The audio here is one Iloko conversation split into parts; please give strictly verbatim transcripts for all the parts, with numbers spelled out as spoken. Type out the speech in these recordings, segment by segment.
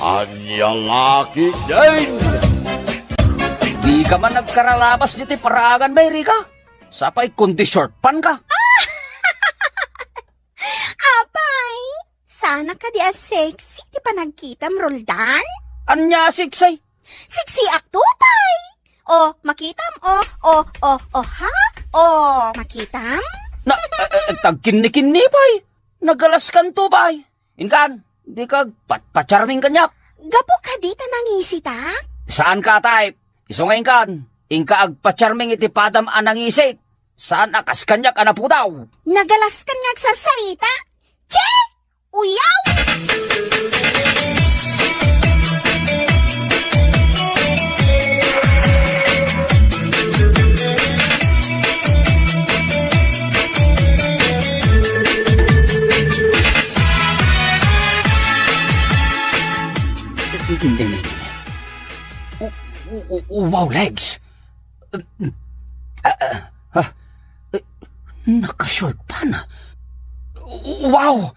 Ania la ketdin? Dika man nagkaralabas ditoy paraangan, Rika? Sapay kundi short pant ka. Apay, saanak kadi a sexy ti panagkitam, Roldan? Ania a sexy? Sexyak to pay! O, makitam, o, o, o, o, ha? O, makitam? Na, eh, eh, tagkinnikinni pay. Nagalaskan to pay. Inkan, dika agpatpacharming kaniak. Gapu kadi ta nangisitak? Saan ka a type. Isu nga inkan, inka agpacharming iti padam a nangisit. Saan a kas kaniak a napudaw. Nagalaskan nga agsarsarita. Che! Uyaw! Wow, legs! Ah, ah, ah, eh, naka-short pant. Wow!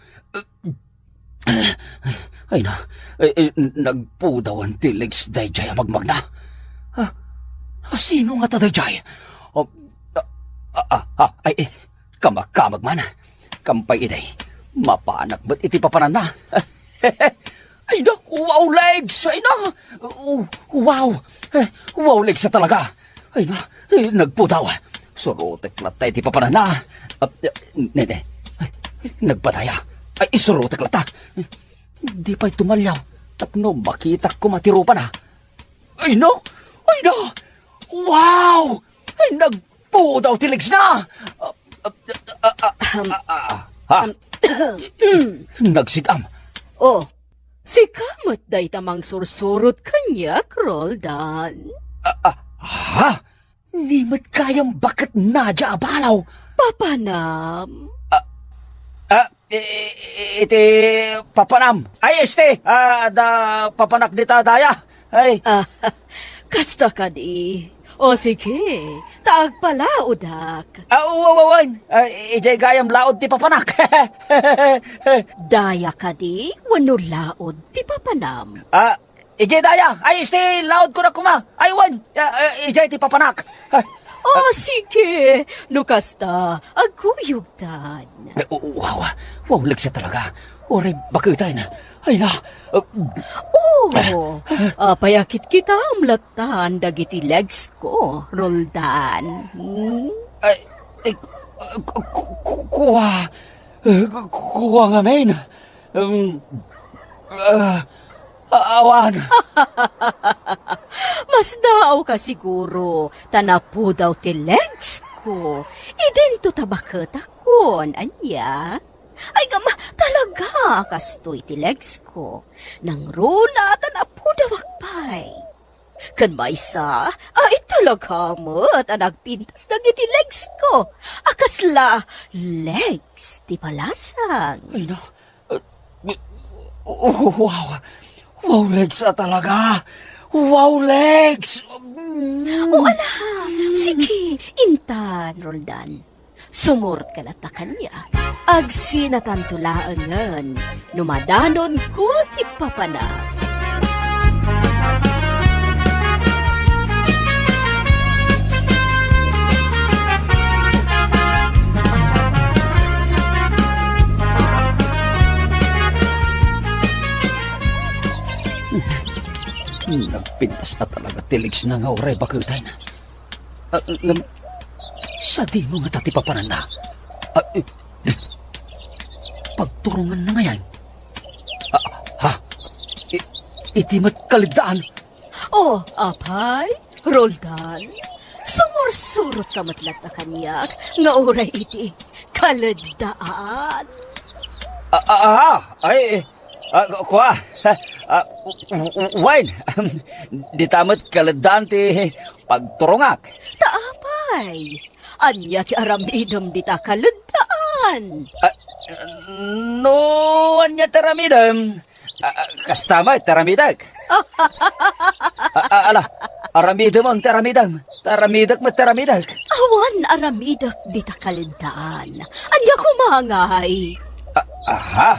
Ay na, eh, eh, nagpudawan ti legs daydiay a magmagna. Ah, ah, sino ngata daydiay? Oh, ah, ah, ah, ah, ay, eh, kamakamag man. Kampay idi, mapanak met iti papananna. Ay na, wow, legs! Ay na! Wow! Eh, wow, legs a talaga! Ay na, eh, nagpudaw. Surutek latta iti papananna. Ah, eh, ne, ne. Ay, nagpadaya. Ay, isurutek latta. Di pay tumaliaw tapno makitak koma ti rupana. Ay na! Ay na! Wow! Ay, nagpudaw ti legs na! Ah, ah, ah, ah, ah, ah, ha? Nagsid-am. Oh, sika met dayta mangsursurot kaniak, Roldan. Ah, ah, ha? Ni met gayam baket Nadia a balaw. Papanam. Ah, ah, i-, i-, iti papanam. Ay, este, ah, adda papanak dita daya. Ay. Ah, kasta kadi. O sige, ta agpalaodak. Ah, wa-, wa-, wen. Ah, idiay gayam laod ti papanak. Daya kadi wenno laod ti papanam? Ah, idiay daya. Ay, este, laod ko na kuma. Ay, wen. Ah, ah, idiay ti papanak. Ah. O sige, no kasta, agkuyogtan. Eh, wow, wow, legs a talaga. Uray baketen. Ay na. Oh, apay a kitkitam lattan dagiti legs ko, Roldan? Hmm? Ay, ay, ku-, ku-, ku-, kua. Eh, ku-, kua ngamin. Um, ah, awan. Masdaawka siguro, ta napudaw ti legs ko. Idinto ta baketakon, ania? Ay, ngem, talaga, kastoy ti legs ko. Nangruna ta napudawak pay. Ken maysa, ay, talaga met a nagpintas dagiti legs ko. A kasla legs ti balasang. Ay, na. Uh, wow. Wow, legs a talaga. Wow, legs. Mm. O, ala. Sige, intan, Roldan. Sumurotka latta kaniak. Agsinatanto laengen no madanonko ti papanak. Nagpintas a talaga ti legs na nga uray baketen. Ah, ngem, sadino ngata ti papananna? Ah, eh, pagturonganna ngayen? Ah, ha? I-, iti met kaleddaan? Oh, apay, Roldan, sumursurotka met latta kaniak nga uray iti kaleddaan. Ah, ah, ah, ay, Ah, ku-, kua. Ah, w-, w-, wen. Dita met kaleddaan ti pagturongak. Ta apay? Ania ti aramidem dita kaleddaan? Ah, no, ania ti aramidem? Ah, ah, kasta met ti aramidek. Ah, ah, ala, aramidem ti aramidem. Ta aramidek met ti aramidek. Awan aramidek dita kaleddaan. Ania koma ngay? Ah, aha.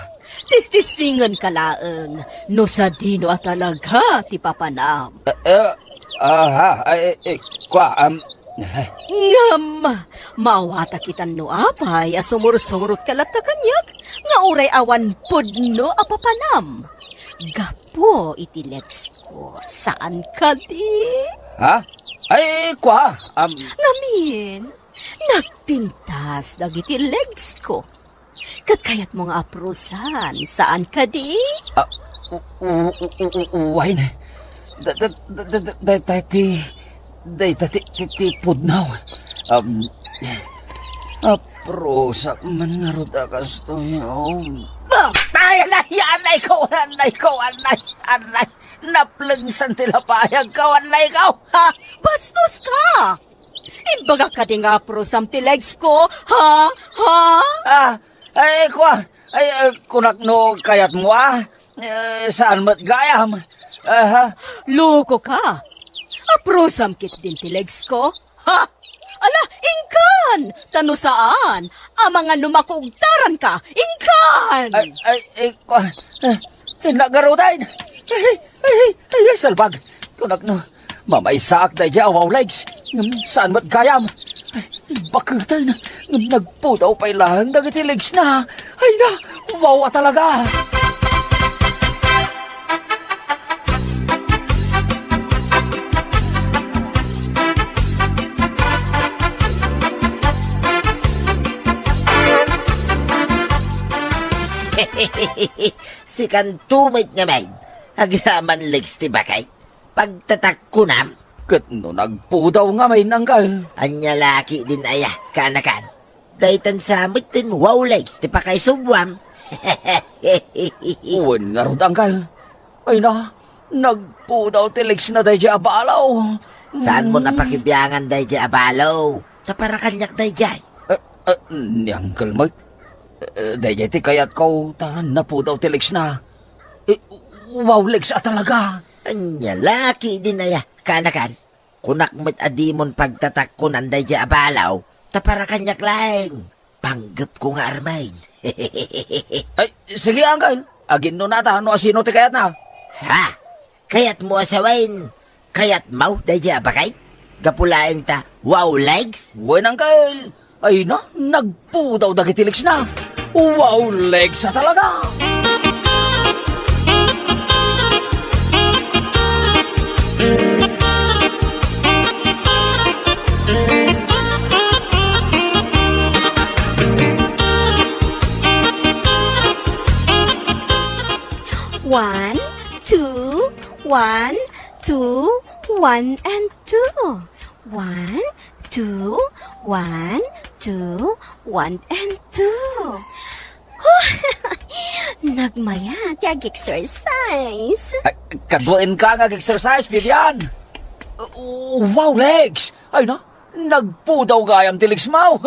Tistisingen ka laeng no sadino a talaga ti papanam. Eh, eh, aha, ay, eh, kua, am, eh. Ngem, maawatak itan no apay a sumursurot ka latta kaniak nga uray awan pudno a papanam. Gapu iti legs ko, saan kadi? Ha? Ay, kua, am. Ngamin, nagpintas dagiti legs ko. Ket kayatmo nga aprosan, saan kadi? Ah, u-, u-, u-, u-, u-, uwayen. Da-, da-, da-, da-, da-, dayta ti, dayta ti, ti, ti pudno. Um, aprosak man ngarud a kastoy, oh. Ah! Ay, anay, anay ko, anay ko, anay, anay. Naplengsan ti lapayag ko, anay ko. Ha? Bastos ka! Imbagak kadi nga aprosam ti legs ko, ha? Ha? Ah, ay, kua, ay, eh, kunak no kayatmo, ah. Eh, saan met gayam? Aha. Loko ka. Aprosam ketdin ti legs ko, ha? Ala, inkan! Ta no saan, amangan no makugtaran ka, inkan! Ay, ay, ay, kua, eh, nagaruday. Ay, ay, ay, ay, salbag. Kunak no, mamaysaak daydiay a wow legs. Ngem saan met gayam? Ay, baketen, ngem nagpudaw pay laeng dagiti legs na. Ay na, wow a talaga. Sikanto met ngamin, agraman legs ti baket. Pagtatakkunam? Ket no nagpudaw ngamin, uncle? Ania la ketdin aya, kaanakan? Daytan sa metten wow legs ti pakaisubwam. Wen ngarud, uncle. Ay na, nagpudaw ti legs na daydiay a balo. Saanmo a pakibiangan daydiay a balo? Ta para kaniak daydiay. Eh, eh, ni Uncle Mike, eh, daydiay ti kayatko ta napudaw ti legs na. Eh, wow legs a talaga. Ania la ketdin aya, kaanakan? Kunak met a dimon pagtatakkunan daydiay a balo, ta para kaniak laeng. Panggepko nga armen. Ay, sige, uncle. Aginnunata no asino ti kayatna. Ha? Kayatmo a sawen? Kayatmo daydiay a baket? Gapu laeng ta wow legs? Wen, uncle. Ay na, nagpudaw dagiti legs na. Wow legs a talaga! One, two, one, two, one, and two. One, two, one, two, one, and two. Huh! Nagmayat ti ag-exercise. Ay, kaduaenka nga ag-exercise, Vivian. Uh, wow, legs! Ay na, nagpudaw gayam ti legs mo.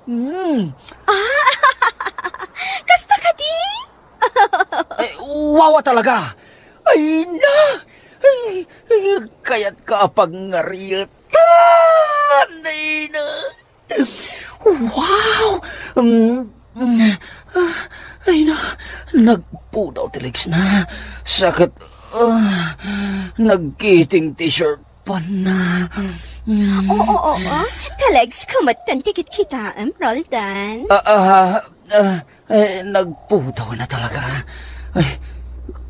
Mm. Ah, kasta kadi? Eh, wawa talaga. Ay na! Ay, ay, kayat ka pagngaritan. Ay na! Wow! Mm, mm, ah, ay na! Nagpudaw ti legs na. Sakit. Ah, nagkiting t-shirt pa na. Mm. Oo, oo. Ta legs ko met ti kitkitaem, Roldan. Ah, ah, ah, Eh, nagpudaw na talaga. Ay,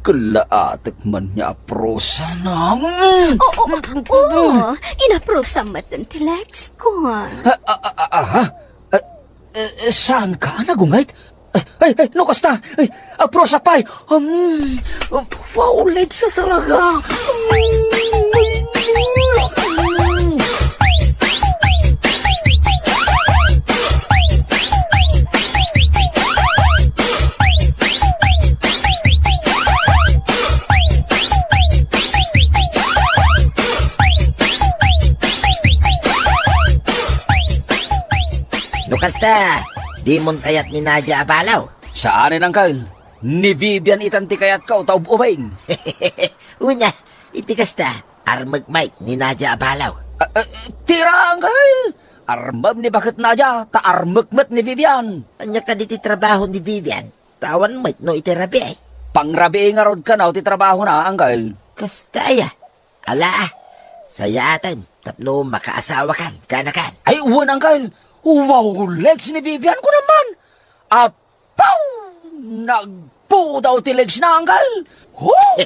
kalaatek man nga aprosa na. Mm. Oo, oo, oo. Inaprosa met ti legs ko. Ah, ah, ah, ah, ah, ha? Ah, eh, saan ka nagunget? Ay, ay, ay, no kasta? Ay, aprosa pay. Um, wow, legs a talaga. No kasta, dimon kayat ni Nadia a balaw? Saanen, Uncle. Ni Vivian itan ti kayatko ta ub-ubing. Una, iti kasta, armek met ni Nadia a balaw. Ah, ah, tira, Uncle! Armem ni baket Nadia, ta armek met ni Vivian. Ania kadi ti trabaho ni Vivian? ta awan met no iti rabii. Pangrabii ngarud kano ti trabahona, Angkel. Kasta aya. Ala, sayatem tapno makaasawakan, kanakan. Ay, wen, Angkel. Wow, legs ni Vivian ko naman. Apaw! Nagpudaw ti legs na, Angkel. Huh!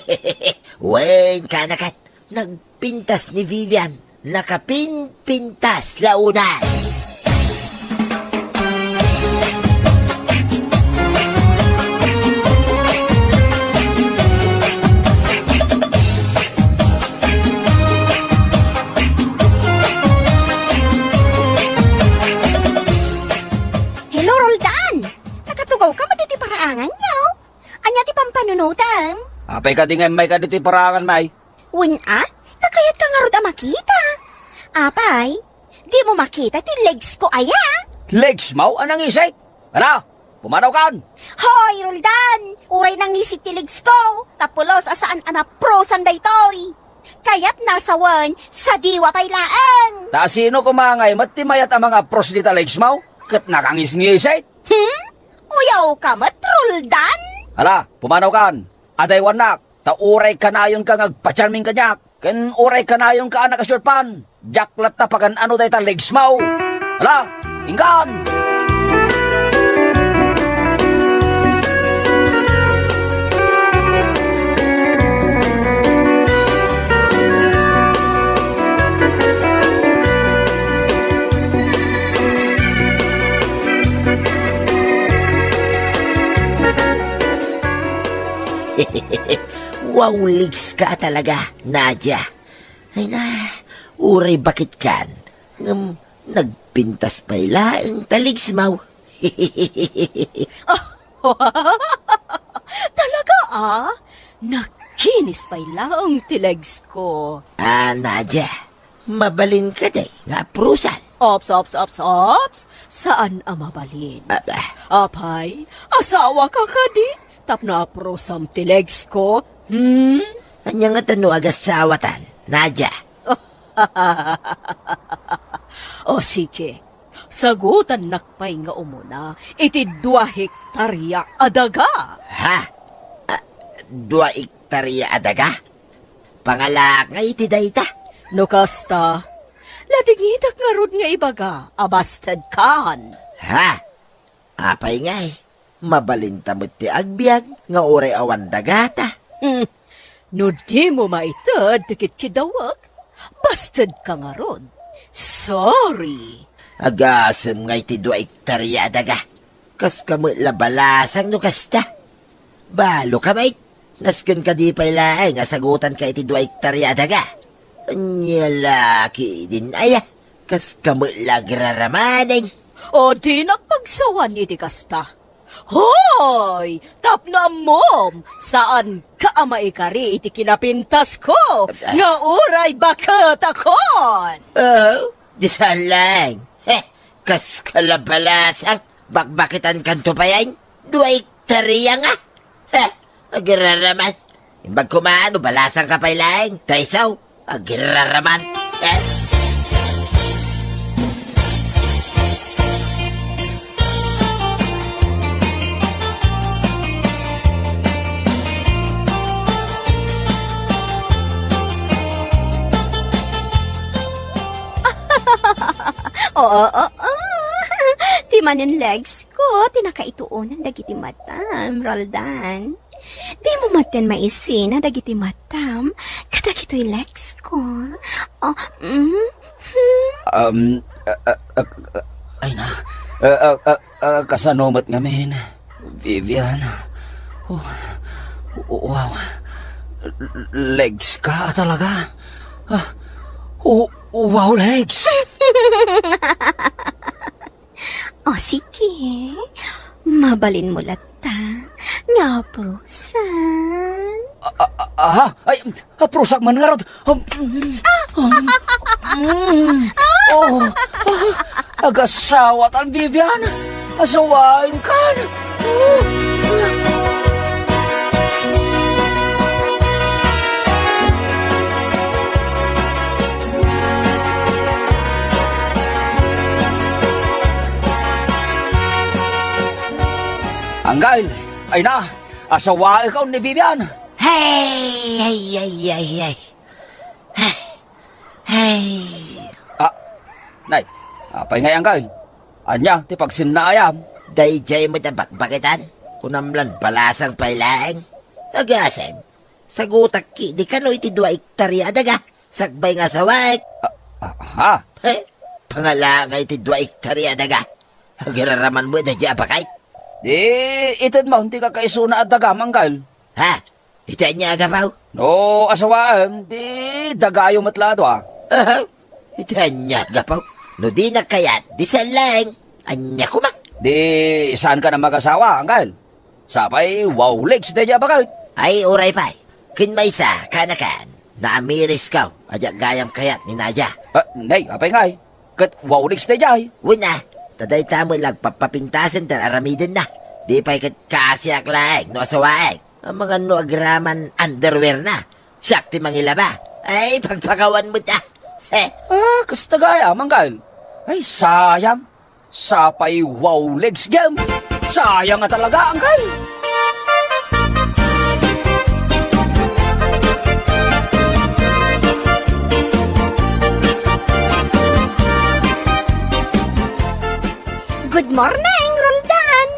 Wen, kanakan. Nagpintas ni Vivian. Nakapinpintas la unay. Hello, Roldan! Nakatugawka met iti paraanganyo? Ania ti pampanunotem? Apay kadi nga immayka ditoy paraangan, May? Wen a, ta kayatka ngarud a makita. Apay, dimo makita ti legs ko aya? Legs mo? Anang isit? Ala, pumanawkan! Hoy, Roldan! Uray nangisit ti legs ko, ta pulos a saan a naprosan daytoy. Kayatna sawen, sadiwa pay laeng. Ta sino koma ngay met ti mayat a mangapros dita legs mo? Ket nakangisngisit? Hmm? Uyawka met, Roldan? Ala, pumanawkan. Adaywannak, ta uray kanayonka nga agpacharming kaniak, ken uray kanayonka a naka-short pant, diak latta pagan-ano dayta legs mo. Ala, inggan! Wow, legs ka talaga, Nadia. Ay na, uray bakit kan, ngem nagpintas pay laeng ta legs mo. Talaga, a? Nakinis pay laeng ti legs ko. Ah, Nadia, mabalin kadi nga aprosan? Ops, ops, ops, ops. Saan a mabalin. Aba. Apay, asawaka kadi? Tapno aprosam ti legs ko? Hmm? Ania ngata no agasawatan, Nadia? O, sige. Sagutannak pay nga umuna iti dua hektaria a daga. Ha? Ah, dua hektaria a daga? Pangalaak nga iti dayta. No kasta, nadingitak ngarud nga ibaga a basted kan. Ha? Apay ngay, mabalinta met ti agbiag nga uray awan dagata. Hmm. No dimo maited ti kitkidawek, basted ka ngarud. Sorry. Agasem ngay ti dua hektaria a daga. Kaska met la balasang no kasta. Balo ka, mate. Nasken kadi pay laeng a sagutanka iti dua hektaria a daga. Ania la ketdin aya? Kaska met la agraramanen. O, dinak pagsawan iti kasta. Hoy! Tapno ammom, saanka a maikari iti kinapintasko nga uray baketakon. Oh, di saan laeng. Heh, kaska la balasang, bakbaketankanto pay. Dua hektaria nga. Heh, agraraman. Imbag koma no balasangka pay laeng, ta isu, agraraman. Eh? Oo, oo. Ti manen legs ko ti nakaituonan dagiti matam, Roldan. Dimo maten maisina dagiti matam kadagitoy legs ko. Oh, mm, hmm. Um, ah, ah, ah, ah, ay na. Ah, ah, ah, ah, kasano met ngamin, Vivian? Oh, wow. Legs ka talaga. Ah, oh, wow, legs. O, sige. Mabalinmo latta nga aprosan. A, a, a, aha? Ay, aprosak man ngarud. Um, mm, mm, oh, ah, agasawatan, Vivian. Asawaenkan. Oh. Anggail, Ay na, asawaek ni Vivian. Hey, hey, hey, hey, hey. Hey. Ah, nay, apay ngay, Anggal? Ania ti pagsinnaayam? Daydiay met a bakbaketan. Kunam lan balasang pay laeng. Agasem, sagutak ketdi kano iti dua ektarya a daga. Sakbay nga asawaek. Ah, ah, ha? He? Pangala nga iti dua ektarya a daga. Agiraraman met daydiay a bakay. Di, ited man ti kakaisuna a daga, Anggal. Ha? Iti ania a gapu? No, asawaem, di dagayo met la adu, a. Aha. Iti ania a gapu? No dinak kayat, di saan laeng. Ania koma? Di, saankan a mag-asawa, Anggal? Sapay, wow legs daydiay a bakay. Ay, uray pay. Ken maysa, kaanakan, naamirisko a diak gayam kayat ni Nadia. Ah, nay, apay ngay? Ket wow legs daydiay. Wen a, ta dayta met la agpappapintasen ti ar-aramidenna. Di pay ket kaasiak laeng no asawaek. Amangan no agraman underwear na. Siak ti mangilaba. Ay, pagpakawan met a. He. Ah, kasta gayam, Anggal. Ay, sayang. Sapay wow legs gayam. Sayang nga talaga, Anggal. Good morning, Roldan!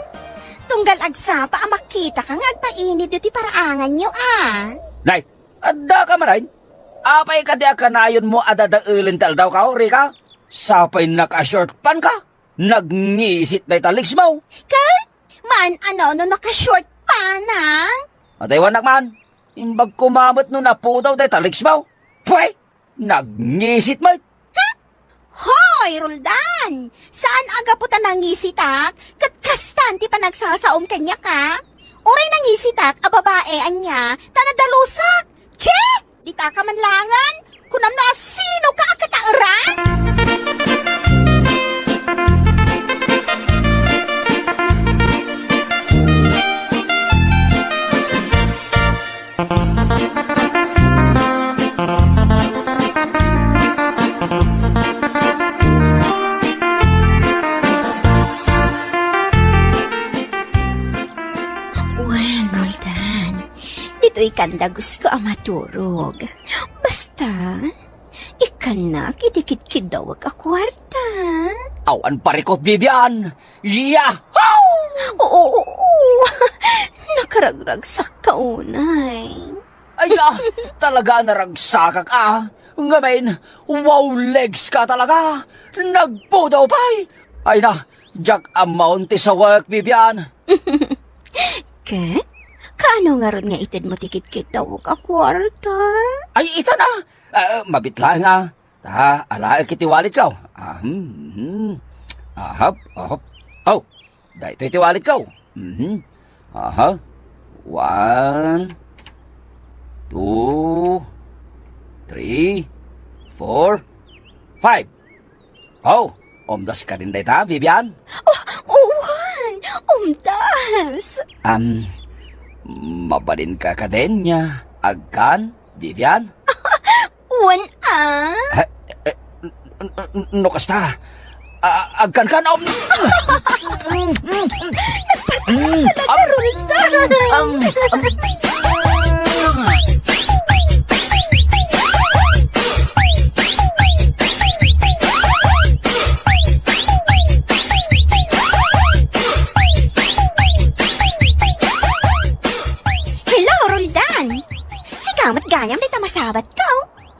Tunggal agsapa a makitaka nga agpainit ti paraanganyo, a. Nay, adda ka manen? Apay kadi a kanayonmo a dadaelen ti aldawko, Rika? Sapay naka-short pant ka? Nagngisit dayta legs mo. Ket, maan a no, no naka-short pant, a? Adaywannak man. Imbag koma met no napudaw dayta legs mo. Pwe! Nagngisit met. Hmm? Hoy, Roldan! Saan a gapu ta nangisitak, ket kastan ti panagsasaom kaniaka? Uray nangisitak a babae, ania, ta nadalusak. Che! Ditaka man laengen, kunam no asinoka a kataeran? Wen, Roldan, ditoy kan dagusko a maturog. Basta, ikkannak iti kidkiddawek a kuarta. Awan parikut, Vivian! Yahoo! Oo, oo, oo. Nakaragragsakka unay. Ay na, talaga naragsakak a. Ngamin, wow legs ka talaga. Nagpudaw pay. Ay na, diak ammoen ti sawek, Vivian. Ket? Kaano ngarud nga itedmo ti kidkiddawek a kuarta? Ay, ita na. Ah, mabit laeng a. Ta, alaek iti walletko. Ah, hmm, hmm. Ahap, ahap. Oh, daytoy ti walletko. Mhm. Aha. One, two, three, four, five. Oh, umdas kadin dayta, Vivian? Oh, uwan! Umdas! Am, mabalinka kadin nga agkan, Vivian? Wen a? Eh, eh, n-, n-, n-, no kasta, a-, agkankan, um, Nagpatay ka talaga, Roldan. Hello, Roldan. Sika met gayam dayta masabatko.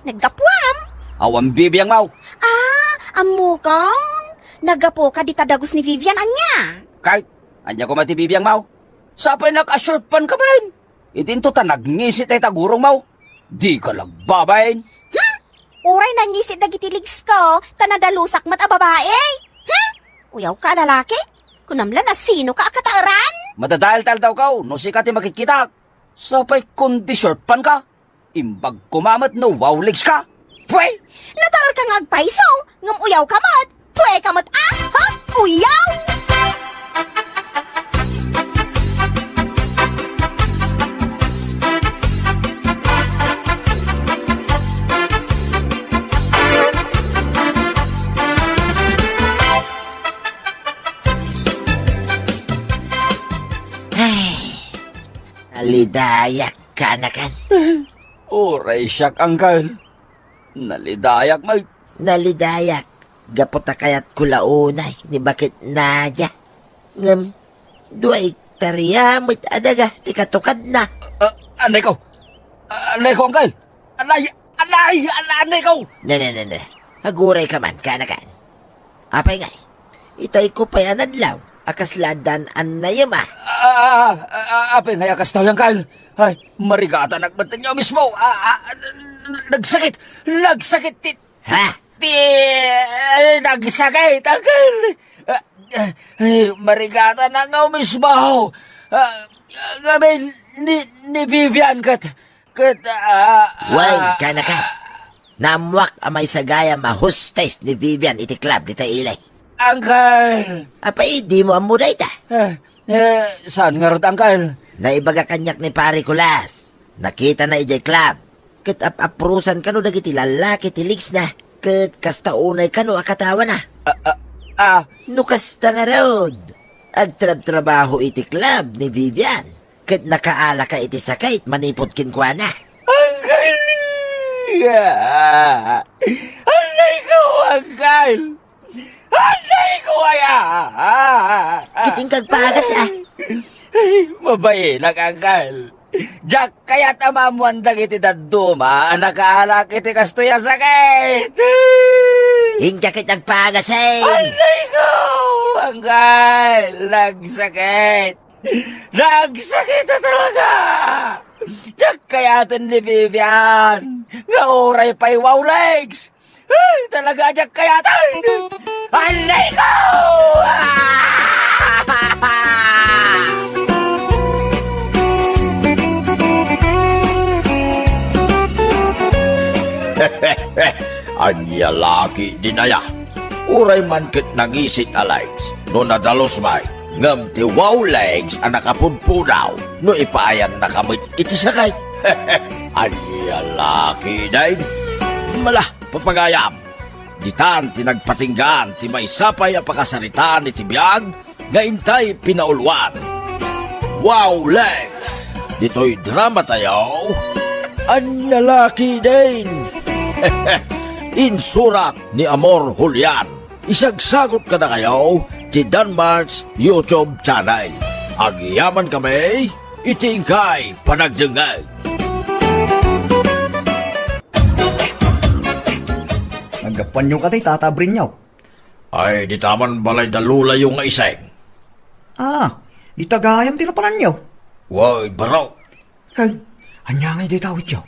Naggapuam. Awan bibiangmo. Ah, ammokon. Naggapuka dita dagus ni Vivian, ania? Kay, ania koma ti bibiangmo? Sapay naka-short pant ka manen. Idinto ta nagngisit dayta gurongmo. Dika nagbabain. Hmm? Uray nangisit dagiti legs ko, ta nadalusak met a babae. Hmm? Uyawka a lalaki? Kunam la no asinoka a kataeran? Madadael ti aldawko, no sika ti makitkitak. Sapay kundi short pant ka. Imbag koma met no wow legs ka. Pwe! Nataerka nga agpayso, ngem uyawka met. Pwe ka met, a? Ha? Uyaw! Ay, Nalidayak, kanakan. Uray siak, Angkel. Nalidayak met. Nalidayak. Gapu ta kayatko la unay ni Baket Nadia. Ngem, dua ektarya met a daga ti katukadna. Ah, anay ko. Ah, anay ko, Angkel. Anay, anay, an-, anay ko. Ne, ne, ne, ne. Aguray ka man, kanakan. Apay ngay, itay ko pay a nadlaw a kasla addan annayem a. Ah, ah, ah, ah, apay ngay a kasta, Angkel? Ay, marigatanak met nga mismo. Ah, ah, nagsakit, nagsakit ti, Ha? ti, eh, nagsakit, Angkel. Ah, eh, marigatanak nga mismo. Ah, ngamin ni, ni Vivian ket, ket, ah, Wen, ah, kanakan. Naammoak a maysa gayam a hostess ni Vivian iti club dita ili. Angkel! Apay, dimo ammo dayta? Eh, eh, saan ngarud, Angkel? Naibaga kaniak ni Pare Kulas. Nakitana idiay club. Ket ap-aprosan kano dagiti lallaki ti leagues na. Ket kasta unay kano a katawana. Ah, ah, ah. No kasta ngarud, agtrabtrabaho iti club ni Vivian. Ket nakaalaka iti sakit manipud kenkuana. Angkel! Annay ko, Angkel! Annay ko aya! Ket inka agpagas, a. Ay, mabainak, Angkel. Diak kayat a maammuan dagiti dadduma a nakaalak iti kastoy a sakit. Inka ket agpagas, a. Annay ko, Angkel! Nagsakit! Nagsakit a talaga! Diak kayaten ni Vivian nga uray pay wow legs! Ay, talaga diak kayaten! Annay ko! Ah! Ania la ketdin aya? Uray man ket nangisit a legs no nadalus met, ngem ti wow legs a nakapudpudaw no ipaayannaka met iti sakit. Ania la ketdin? Mala, papagayam, ditan ti nagpatinggaan ti maysa pay a pakasaritaan iti biag nga intay pinauluan. Wow, Lex! Ditoy drama tayo, Ania la ketdin? Insurat ni Amor Julian. Isagsagot kadakayo ti Danmar's YouTube channel. Agyaman kami iti inkay panagdengngeg. Naggapuanyo kadi, Tata Brinyo? Ay, dita man balay da lolayo nga iseng. Ah, dita gayam ti napananyo? Wen, baro. Ken, ania ngay dayta awityo?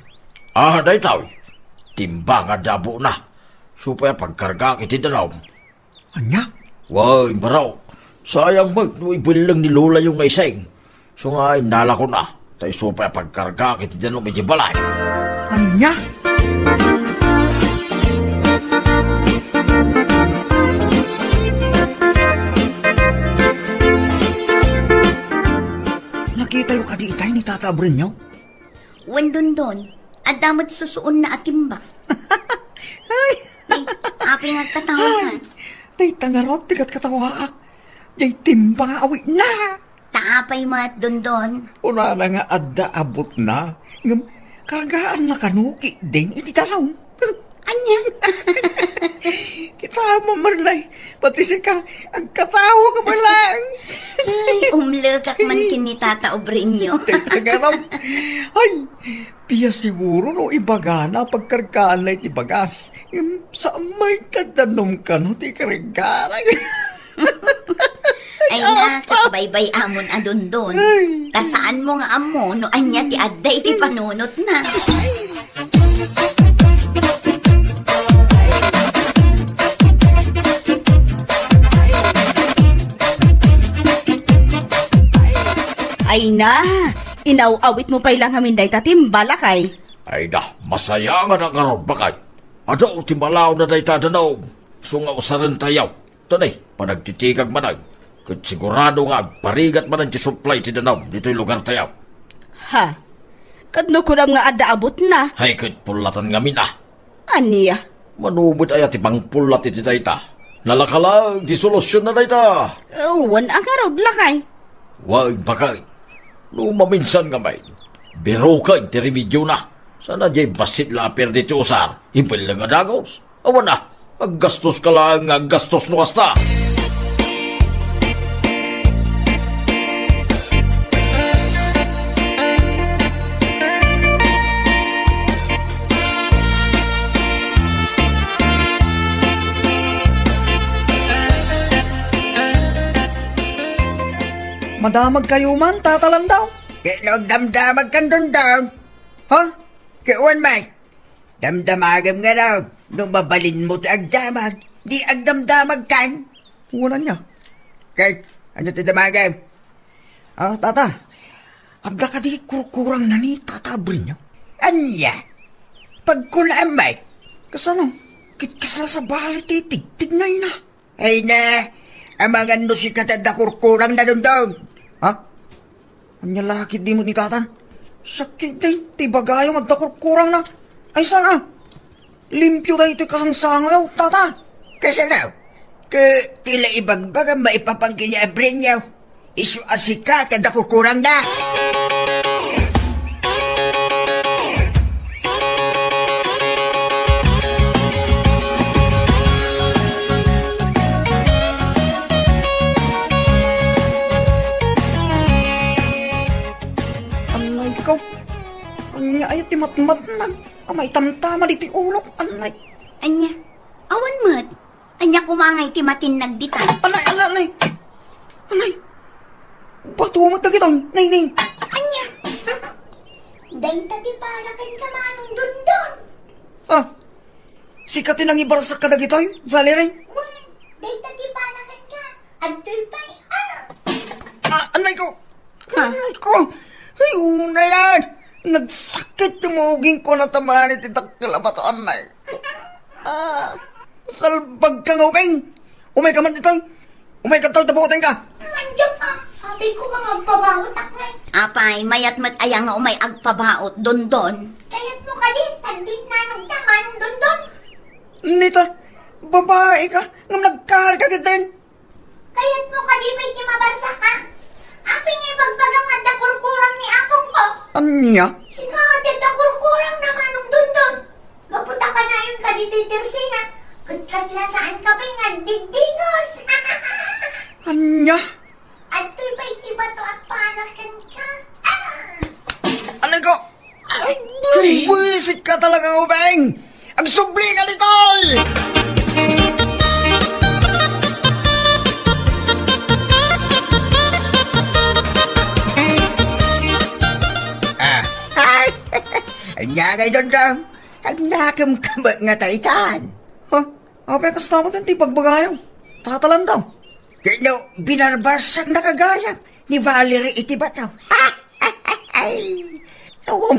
Ah, dayta. Timba nga adda abuna. Isu pay a pagkargaak iti danum. Ania? Wen, baro. Sayang met no ibelleng ni lolayo nga iseng. Isu nga innalakon a, ta isu pay a pagkargaak iti danum iti balay. Ania? Nakitayo kadi itay ni Tata Abrenyo? Wen, Dondon, adda met susuonna a timba. Ay! Eh, apay nga agkatawakan? Ay, dayta ngarud ti katkatawaak. Diay timba nga awitna. Ta apay met, Dondon? Kunana nga adda abutna, ngem kargaanna kano ketdin iti danum. Ania? Kita mo, Marlay, pati sika, agkatawa ka pa lang. Ay, umlekak man ken ni Tata Obrenyo. Teka nga raw. Ay, piya siguro no ibagana pagkargaanna iti bagas. Ngem saan met ta danum kano ti ikargana. Ay na, ket baybay-amon a Dondon. Ay. Ta saanmo nga ammo no ania ti adda iti panunotna. Ay na, inaw-awitmo pay la ngamin dayta timba, lakay. Ay da, masayanganak ngarud, baket. Adu ti malaw na dayta danum. Isu nga usarentayo. Tani, panagtitikag manen, ket sigurado nga agparigat manen ti supply ti danum ditoy lugartayo. Ha? Ket no kunam nga adda abutna? Hay, ket pullatan ngamin a. Ania? Mano met aya ti pangpullat iti dayta? Nalaka laeng ti solusionna dayta. Wen a ngarud, lakay. Wen, baket. No maminsan ngamin, biroken ti remediona. Saan a diay bassit la a perdi ti usar, ibelleng a dagus. Awan a, aggastos ka laeng nga aggastos no kasta. Madamagkayo man, Tata Landaw. Ket no agdamdamagkan, Dondon? Ha? Ket wen met, damdamagem ngarud, no mabalinmo ti agdamag, di agdamdamagkan. Wen ania? Ket, ania ti damagem? Ah, Tata, adda kadi kurkurangna ni Tata Brinio? Ania? Pagkunam met? Kasano? Ket kasla sabali ti tigtignayna. Ay na, amangan no sika ti adda kurkurangna, Dondon. Ha? Ania la ketdi met ni Tatan? Sakit din, ti bagayom adda kurkurangna. Ay, saan a? Limpio daytoy kasangsangoyo, Tata. Kasano? Ket ti la ibagbagam maipapan ken ni Abrinio. Isu a sika ti adda kurkurangna. Anay ko. Ania aya ti matmatnag a maitamtama ditoy ulok, anay. Ania? Awan met. Ania koma ngay ti matinnag dita? Anay, anay, anay. Anay. Bato met dagitoy, nay, nay. Ania? Dayta ti para kenka, Manong Dondon. Ah, sika ti nangibarsak kadagitoy, Valerie? Wen, dayta ti para kenka. Adtoy pay, ah. Ah, anay ko. Ha? Anay ko. Ay, una yan. Nagsakit ti muging ko, natamaan iti dakkel a bato, anay. Ah, salbag ka nga, Ubeng. Umay ka man ditoy. Umay ka, tal, tabuoten ka. Mandiak, ah. Apay ko nga agpabaotak ngay. Apay, mayat met aya nga umay agpabaot, Dondon? Kayatmo kadi, tagdinnanog ta, Manong Dondon? Nita, babae ka, ngem nagkari ka ketdin. Kayatmo kadi pay ti mabarsak ka? Apay nga ibagbagam nga adda kurkurang ni apongko? Ania? Sika ti adda kurkurangna, Manong Dondon. Gapu ta kanayon ka ditoy tersina, ket kasla saan ka pay nga agdiddinos. Ania? Adtoy pay ti bato a para kenka. Ah! Anay ko! Ay, buwisit ka talaga, Ubeng! Agsubli ka ditoy! Ah. Ania ngay, Dondon? Agnakem ka met nga taitan? Huh? Apay, kasta met ti pagbagayo, Tata Landaw? Ket no binarbarsakna gayam ni Valerie iti bato. Ay, awan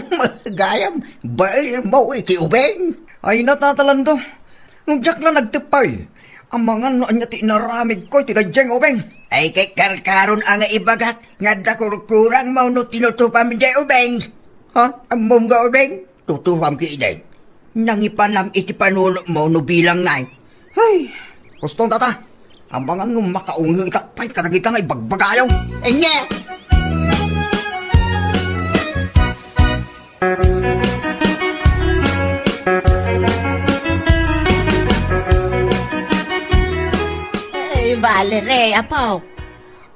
gayam, baelmo iti ubing. Ay, Tata Landaw, no diak la nagteppay, amangan no ania ti inaramidko iti daydiay nga ubing. Ay, ket karkaron a nga ibagak nga adda kurkurangmo no tinutupam idiay ubing. Ha? Ammom nga ubing? Tutupam ketdi. Nangipanam iti panunotmo no bilang ngay. Hay, kustong, Tata. Amangan no makaungetak pay kadagita nga ibagbagayo. Ania? Ay, Valerie, apo.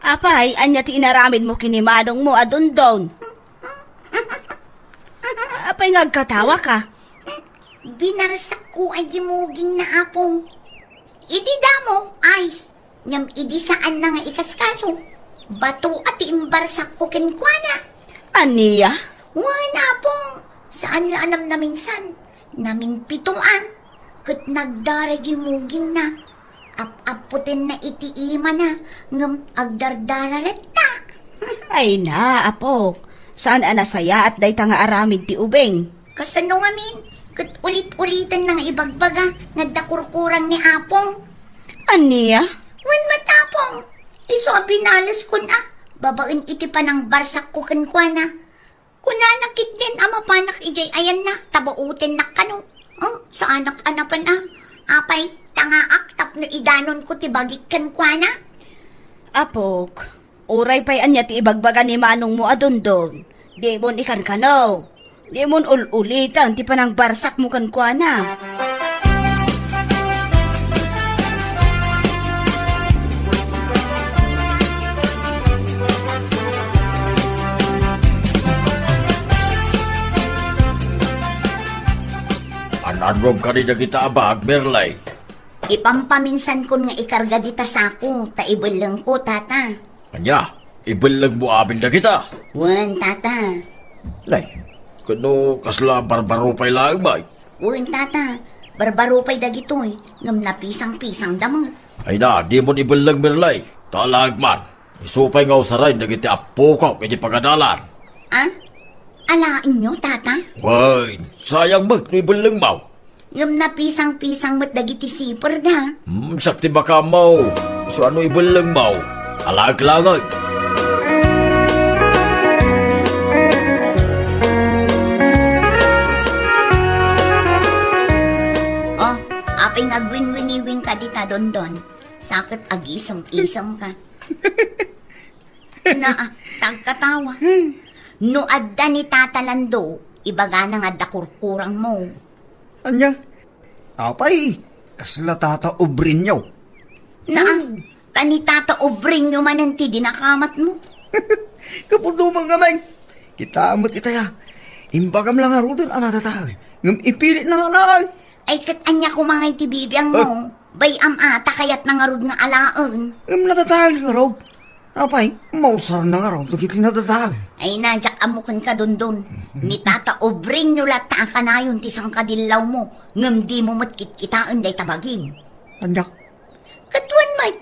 Apay, ania ti inaramidmo ken ni manongmo a Dondon? Apay nga agkatawa ka? Binarsakko a dimuging na apong. Idi damo, ice. Ngem idi saan na nga ikaskaso, bato a ti imbarsakko kenkuana. Ania? Wen, apong, saan la a namnaminsan. Naminpito a. Ket nagdara dimuging na. Ap-apputenna iti imana, ngem agdardara latta. Ay na, apok. Saan a nasayaat dayta nga aramid ti ubing? Kasano ngamin? Ket ulit-uliten na nga ibagbaga nga adda kurkurang ni Apong. Ania? Wen met, Apong. Isu a binaleskon a, babaen iti panangbarsakko kenkuana. Kunana ketdin a mapanak idiay ayanna, tabaotennak kano. Oh, saanak a napan a. Apay, tangaak tapno idanonko ti bagik kenkuana. Apok, Uray pay ania ti ibagbaga ni manongmo a Dondon, dimon ikankano. Dimon ul-ulitan ti panangbarsakmo kenkuana. An-annom kadi dagita a bag, Merlay? Ipampaminsankon nga ikarga dita sako ta ibellengko, Tata. Ania? Ibellengmo amin dagita? Wen, Tata. Nay, kuno kasla barbaro pay laeng, May? Wen, Tata. Barbaro pay dagitoy, ngem napisang-pisangda met. Ay na, dimon ibelleng, Merlay. Ta alaek man. Isu pay nga usaren dagiti appokok iti pagadalan. Ah? Alaenyo, Tata? Wen, sayang met no ibellengmo. Ngem napisang-pisang met dagiti siperda. Hmm, siak ti makaammo. Isu a no ibellengmo, alaek laeng. Oh, apay nga agwingwingiwingka dita, Dondon? Sa ket agisem-isemka. Naa, tagkatawa. No adda ni Tata Lando, ibagana nga adda kurkurangmo. Ania? Apay, kasla Tata Obrenyo? Naa, hmm, ta ni Tata Obrenyo manen ti dinakamatmo. Kapudo man ngamin. Kita met itaya. Imbagam la ngaruden a nadadael, ngem ipilit na nga alaen. Ay, ket ania koma ngay ti bibiangmo? Eh. Bay-am a, ta kayatna ngarud nga alaen. Ngem nadadael ngarud. Apay, mausarna ngarud dagiti nadadael. Ay na, diak ammo kenka, Dondon. Ni Tata Obrenyo latta a kanayon ti sangkadillawmo, ngem dimo met kitkitaen dayta bagim. Ania? Ket wen met,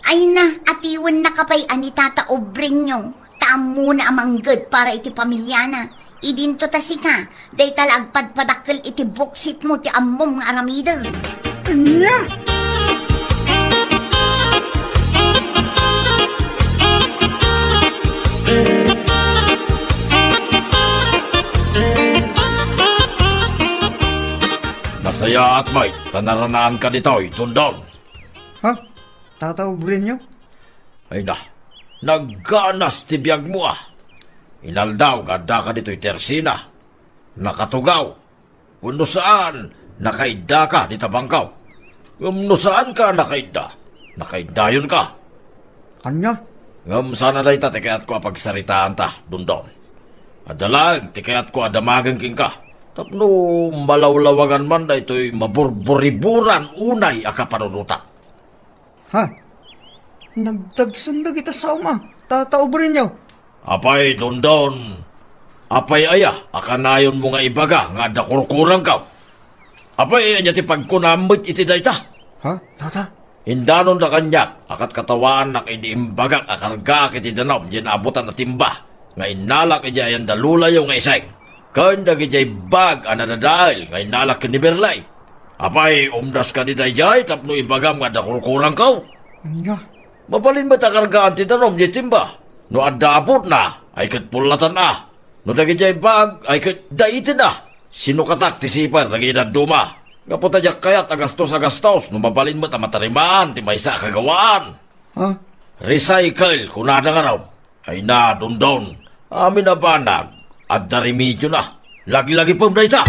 ay na, atiwennaka pay a ni Tata Obrenyo, ta ammona a mangged para iti pamiliana. Idinto ta sika, dayta la agpadpadakkel iti buksitmo ti ammom nga aramiden. Ania? Nasayaat met ta naranaanka ditoy, Dondon. Ha? Tata Obrenyo? Ay na, nagganas ti biagmo a. Inaldaw nga addaka ditoy Tersina. Nakatugaw. Wenno saan, nakaiddaka dita bangkaw. Ngem no saanka a nakaidda, nakaiddayonka. Ania? Ngem saan a dayta ti kayatko a pagsaritaanta, Dondon. Adda laeng ti kayatko a damagen kenka tapno malawlawagan man daytoy maburburiburan unay a kapanunotak. Ha? Nagdagsen dagita saom a, Tata Obrenyo. Apay, Dondon, apay aya a kanayonmo nga ibaga nga adda kurkurangko? Apay, ania ti pagkunam met iti dayta? Ha, Tata? Indanonda kaniak a katkattawaannak idi imbagak a kargaak iti danum diay naabutan a timba nga innalak idiay ayan da lolayo nga iseng, ken dagidiay bag a nadadael nga innalak ken ni Merlay. Apay, umdas kadi daydiay tapno ibagam nga adda kurkurangko? Ania? Mabalin met a kargaan ti danum diay timba. No adda abutna, ay ket pullatan a. No dagidiay bag, ay ket daiten a. Sinukatak ti siper dagiti dadduma. Gapu ta diak kayat a gastos a gastos no mabalin met a matarimaan ti maysa a kagawaan. Ha? Recycle, kunada ngarud. Ay na, Dondon. Amin a banag, adda remediona. Laglagipem dayta.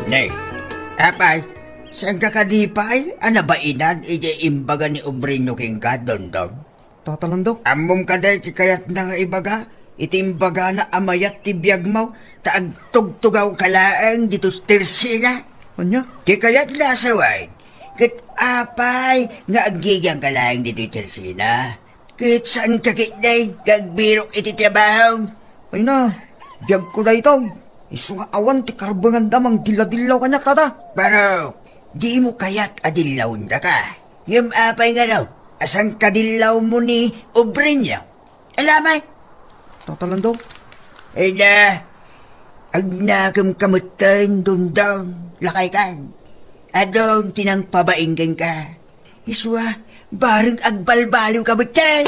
Ne, apay, saanka kadi pay a nabainan iti imbaga ni Obrenyo kenka, Dondon? Tata Lando? Ammom kadi ti kayatna nga ibaga iti imbagana a mayat ti biagmo ta agtugtugawka laeng ditoy Tersina? Ania? Ti kayatna a sawen, ket apay nga aggigangka laeng ditoy Tersina? Ket saanka ketdi nga agbirok iti trabaho? Ay na, biagko daytoy. Isu nga awan ti karbenganda mangdilladillaw kaniak, Tata. Pero, dimo kayat a dillawendaka. Ngem apay ngarud a sangkadillawmo ni Obrenyo? Ala met. Tata Lando? Ay na, agnakemka metten, Dondon, lakaykan. Adun ti nangpabain kenka. Isu a, bareng agbalbaliwka metten.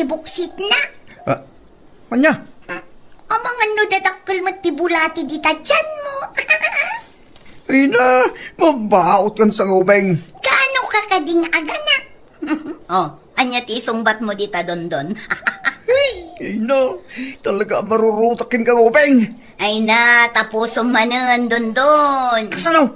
ti buksitna. Ah, ania? Hmm, amangan no dadakkel met ti bulati dita tianmo. Ay na, mabaot kan sa nga ubing. Kaano ka kadi nga aganak? Oh, ania ti isungbatmo dita, Dondon? Ay, ay na, talaga marurutak ken ka nga ubing. Ay na, tapusom manen, Dondon. Kasano?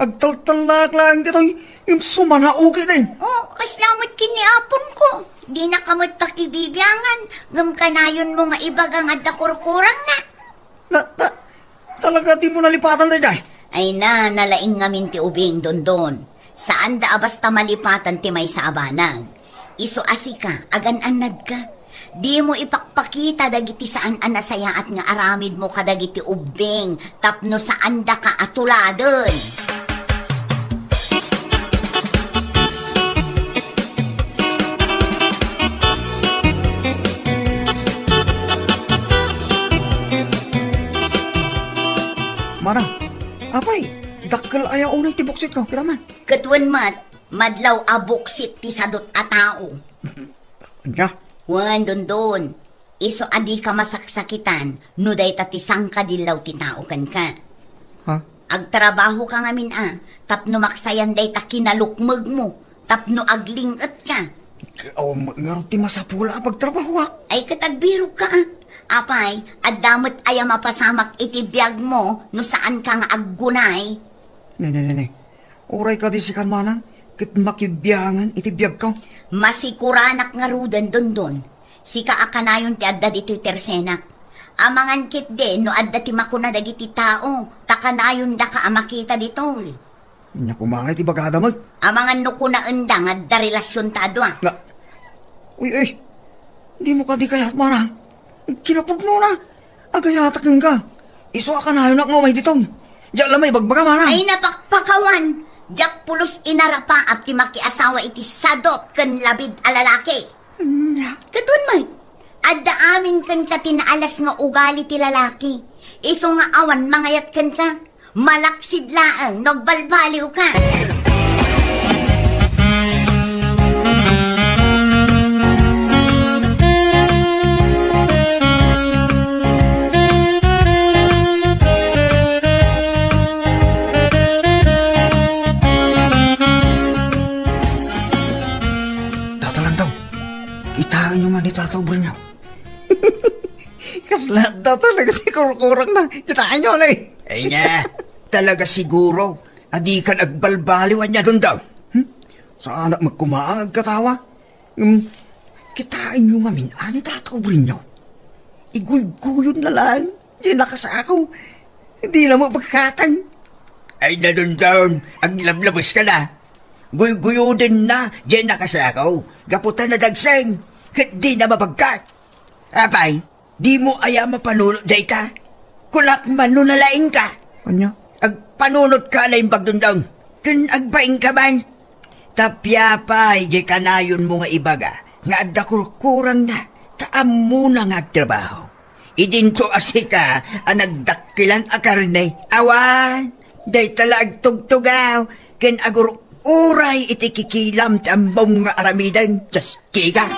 Agtaltalak laeng ditoy, ngem sumanaw ketdi. Oh, kasla met ken ni apongko. Dinaka met pakibibiangan, ngem kanayonmo nga ibaga nga adda kurkurangna. Na, ta-, talaga dimo nalipatan daydiay? Ay na, nalaing ngamin ti ubing, Dondon. Saanda a basta malipatan ti maysa a banag. Isu a sika, agan-annadka. Dimo ipakpakita dagiti saan a nasayaat nga aramidmo kadagiti ubbing tapno saandaka a tuladen. Mana, apay, dakkel aya unay ti buksitko, kita man. Ket wen met, madlaw a buksit ti sadot a tao. Ania? Wen, Dondon. Isu a dika masaksakitan no dayta ti sangkadillaw ti tao kenka. Ha? Agtrabahoka ngamin a, tapno maksayan dayta kinalukmegmo, tapno agling-etka. Awan met ngarud ti masapul a pagtrabahoak. Ay, ket agbirokka a. Apay, adda met aya mapasamak iti biagmo no saanka nga aggunay? Ne, ne, ne, ne. Uray kadi sikan manang, ket makibiangan iti biagko. Masikuranak ngaruden, Dondon. Sika a kanayon ti adda ditoy tersenak. Amangan ketdi no adda ti makuna dagiti tao, ta kanayondaka a makita ditoy. Ania koma ngay ti bagada met? Amangan no kunaenda nga adda relasionta a dua. Na, uy, uy, dimo kadi kayat, manang? Kinapudnona. Agayatak kenka. Isu a kanayonak nga umay ditoy. Diak la maibagbaga, manang. Ay, napakpakawan. Diak pulos inarapaap ti makiasawa iti sadot ken labid a lalaki. Ania? Ket wen met, adda amin kenka ti naalas nga ugali ti lalaki. Isu nga awan mangayat kenka. Malaksid laeng no agbalbaliwka. Tata Landong, kitaenyo man ni Tata Obrinyo. Kasla adda talaga ti kurkurangna. Kitaenyo, ne? Ay nga, talaga siguro a dikan agbalbaliw ania, Dondon. Hmm? Saanak met koma nga agkatawa. Hmm, kitaenyo ngamin a ni Tata Obrinyo. Iguyguyodna laeng diay nakasako. Dina mabagkatan. Ay na, Dondon, aglablabeska la. Guyguyodenna diay nakasako, gapu ta nadagseng, ket dina mabagkat. Apay, dimo aya mapanunot dayta? Kunak man no nalaingka. Ania? Agpanunotka a naimbag, Dondon, ken agbainka man. Tapno apay diay kanayonmo nga ibaga nga adda kurkurangna, ta ammona nga agtrabaho. Idinto a sika a nagdakkelan a karne, awan, dayta la agtugtugaw ken agur-uray iti kikilam ti ammom nga aramiden, Dios. Kika?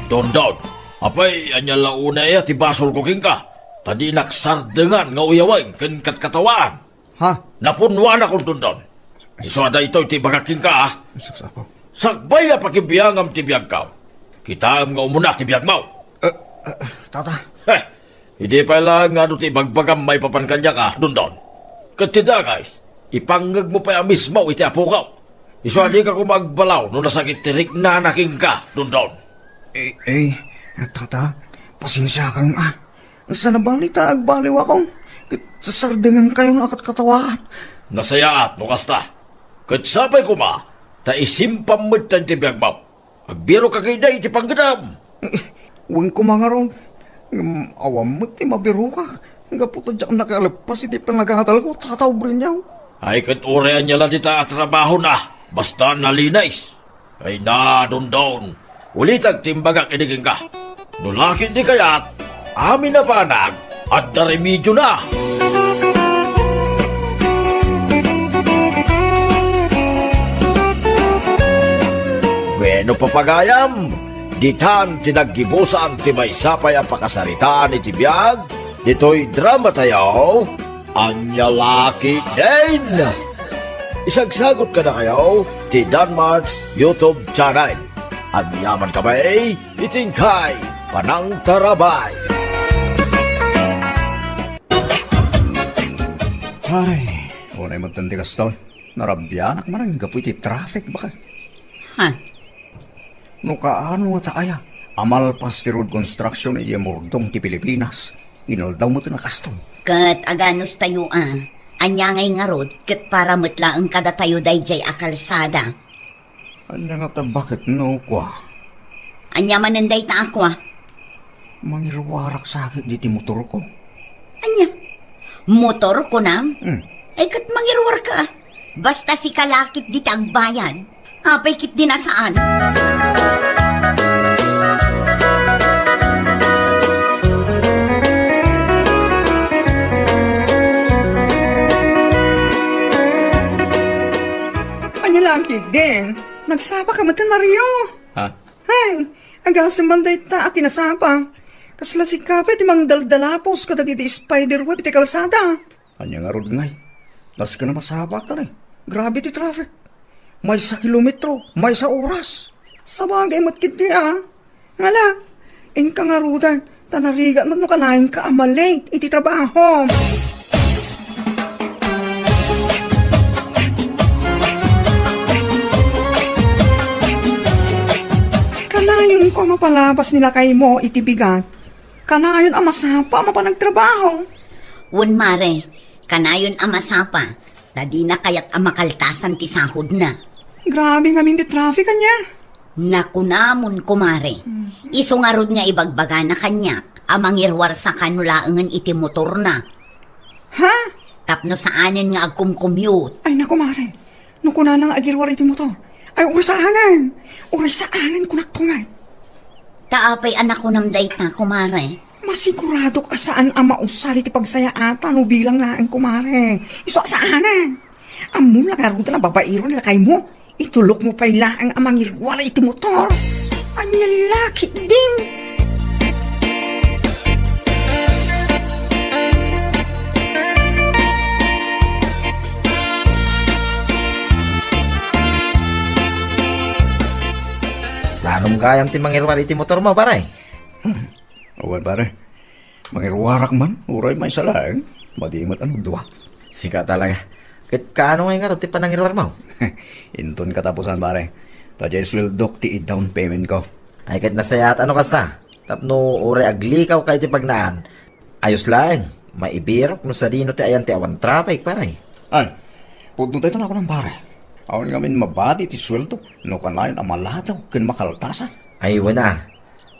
Dondon, apay, ania la unay a ti basolko kenka? Ta dinak sardengan nga uyawen ken katkatawaan. Ha? Napunnuanakon, Dondon. Isu a daytoy ti ibagak kenka, a. Saksapo. Sakbay a pakibiangam ti biagko, kitaem nga umuna ti biagmo. Eh, eh, tata. Heh, idi pay laeng nga adu ti ibagbagam maipapan kaniak, a, Dondon. Ket ti dakes, ipangngegmo pay a mismo iti apoko. Isu a dika koma agbalaw no nasakit ti riknana kenka, Dondon. Eh, eh, tata, pasensiakayon, a. Saan a bali ta agbaliwakon, ket sasardengankayon a katkatawaan. Nasayaat no kasta. Ket sapay koma ta isimpam met ti biagmo. Agbiroka ketdi iti panggedam. Eh, wen koma ngarud. Ngem awan met ti mabirokak, gapu ta diak nakaileppas iti panagadalko, Tata Obrinyo. Ay, ket uray ania la dita a trabahona, basta nalinis. Ay na, Dondon, ulitek ti imbagak idi kenka. No la ketdi kayat, amin a banag, adda remediona. Wenno, papagayam, ditan ti naggibusan ti maysa pay a pakasaritaan iti biag ditoy dramatayo, Ania La Ketdin. Isagsagut kadakayo ti Danmarks YouTube channel. Agyaman kami iti inkay panangtarabay. Ay, unay met ti kastoy. Narabianak man gapu iti traffic, baket. Ha? No kaano nga ta aya, a malpas ti road construction idiay murdong ti Pilipinas, inaldaw met a kastoy. Ket aganos tayo a, ania ngay ngarud, ket para met laeng kadatayo daydiay a kalsada. Ania nga ta baket no kua? Ania manen dayta a kua? Mangiruarak sa ket diti motorko. Ania? Motor, kunam? Hmm. Ay, ket mangiruarka. Basta sika la ket diti agbayad. Apay ket di nasaan? Ania la ketdin? Nagsapa ka met, Mario? Ha? Hay, agasem man dayta a kinasapa. Kasla sika pay ti mangdaldalapos kadagiti spider web iti kalsada. Ania ngarud ngay? Nasken a masapakta ni. Grabe ti traffic. Maysa kilometro, maysa oras. Sabagay met ketdi a. Ngala, inka ngaruden, ta narigat met no kanayon ka a ma-late iti trabaho. Kanayon ko a mapalabas ni lakaymo iti bigat. Kanayon a masapa a mapan agtrabaho. Wen, mare, kanayon a masapa, ta dina kayat a makaltasan ti sahodna. Grabe ngamin ti traffic, ania? Nakunamon, kumare. Mm. Isu ngarud nga ibagbagana kaniak a mangiruarsa kano laengen iti motorna. Ha? Tapno saanen nga agkumkumyut. Ay, naku, mare. No kunana nga agiruar iti motor, ay, uray saanen. Uray saanen, kunak met. Ta apay a nakunam dayta, kumare? Masiguradok a saan a mausar iti pagsayaatan no bilang laeng, kumare. Isu a saanen. Ammom la ngarud a babaero ni lakaymo. Itulokmo pay laeng a mangiruar iti motor. Ania la ketdin? Planom gayam ti mangiruar iti motormo, pare? Wen, pare. Mangiruarak man, uray maysa laeng. Madi met a no dua. Sika talaga. Ket kaano ngay ngarud ti panangiruarmo? Inton katapusan, pare. Ta diay sueldok ti i-down payment ko. Ay, ket nasayaat a no kasta. Tapno uray aglikaw ka iti pagnaan. Ayos laeng. Maibirok no sadino ti ayan ti awan traffic, pare. Ay, pudno dayta nakunan, pare. Awan ngamin mabati ti sueldo no kanayon a maladaw ken makaltasan. Ay, wen a.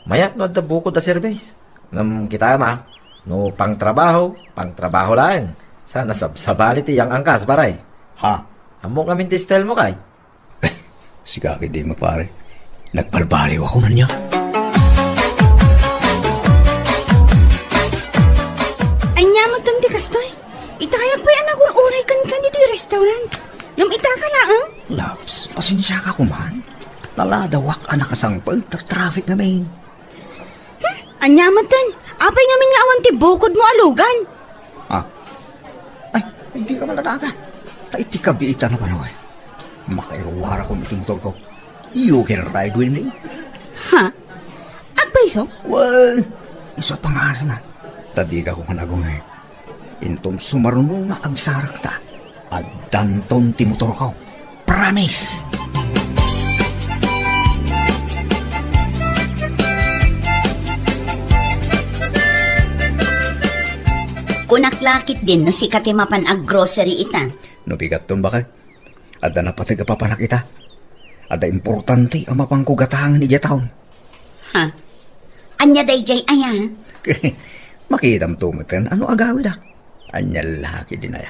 Mayat no adda bukod a serbes. Ngem kitaem a, no pangtrabaho, pangtrabaho laeng. Saan a sabsabali ti yang-angkas, pare. Ha? Ammok ngamin ti style mo, kay? Sika ketdi met, pare. Nagbalbaliw a kunam aya. Ania met ti kastoy? Itayak pay a nagur-uray kenka ditoy restaurant. Ngem ita ka laeng? Loves, pasensiaka koman. Naladawak a nakasangpet ta traffic ngamin. Hmm? Ania met? Apay ngamin nga awan ti bukodmo a lugan? Ah. Ay, dika man nadagan. Ta iti kabiitan a panawen, makairuarakon iti motorko. You can ride with me. Ha? Apay isu? Well, isu a pangasana. Ta dika koman agungay. Inton sumaruno nga agsarakta, addanton ti motorko. Promise! Kunak la ketdin no sika ti mapan aggrocery ita. No bigatton, baket. Adda napateg a papanak ita. Adda importante a mapanko gatangen idiay town. Ha? Ania daydiay aya? Makitamto meten no agawidak. Ania la ketdin aya?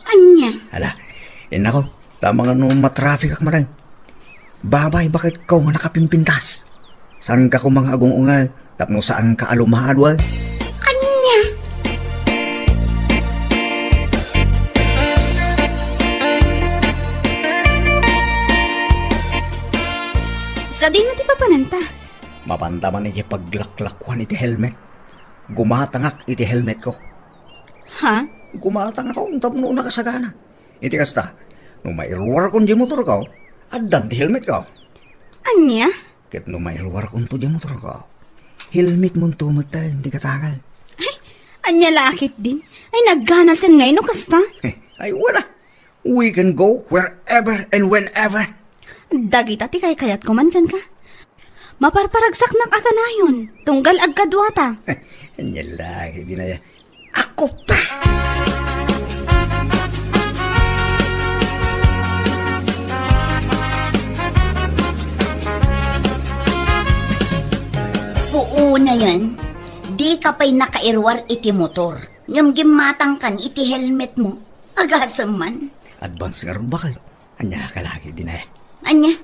Ania? Ala, innako, ta amangan no matrafficak manen. Babay, baketko nga nakapimpintas. Saanka koma nga agung-ungay tapno saanka a lumado, ay? Ania? Mapanda man iti paglaklakuan iti helmet. Gumatangak iti helmetko. Ha? Gumatangak tapno nakasagana. Iti kasta, no mairuarkon diay motorko, addan ti helmetko. Ania? Ket no mairuarkonto diay motorko, helmetmonto met ti katangak. Ay, ania la a ketdin? Ay, nagganasen ngay no kasta? Ay, wala. We can go wherever and whenever. Dagita ti kaykayatko man kenka. Maparparagsaknak a kanayon, tunggal agkaduata. Ania la ketdin aya. Ako pa! Puonayen, dika pay nakairuar iti motor, ngem gimmatangkan iti helmetmo. Agasem man. Advance ngarud, baket. Ania ka la ketdin aya? Ania?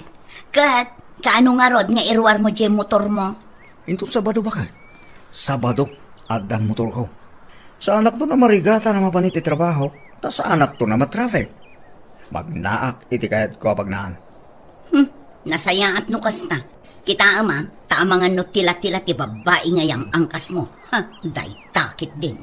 Ket, kaano ngarud nga iruarmo diay motormo? Inton Sabado, baket. Sabado, addan motorko. Saanakton a marigatan a mapan iti trabaho, ta saanakton a matraffic. Magnaak iti kayatko a pagnaan. Hmm, nasayaat no kasta. Kitaem a, ta amangan no tila-tila ti babbai nga yang-angkasmo. Ha, dayta ketdin.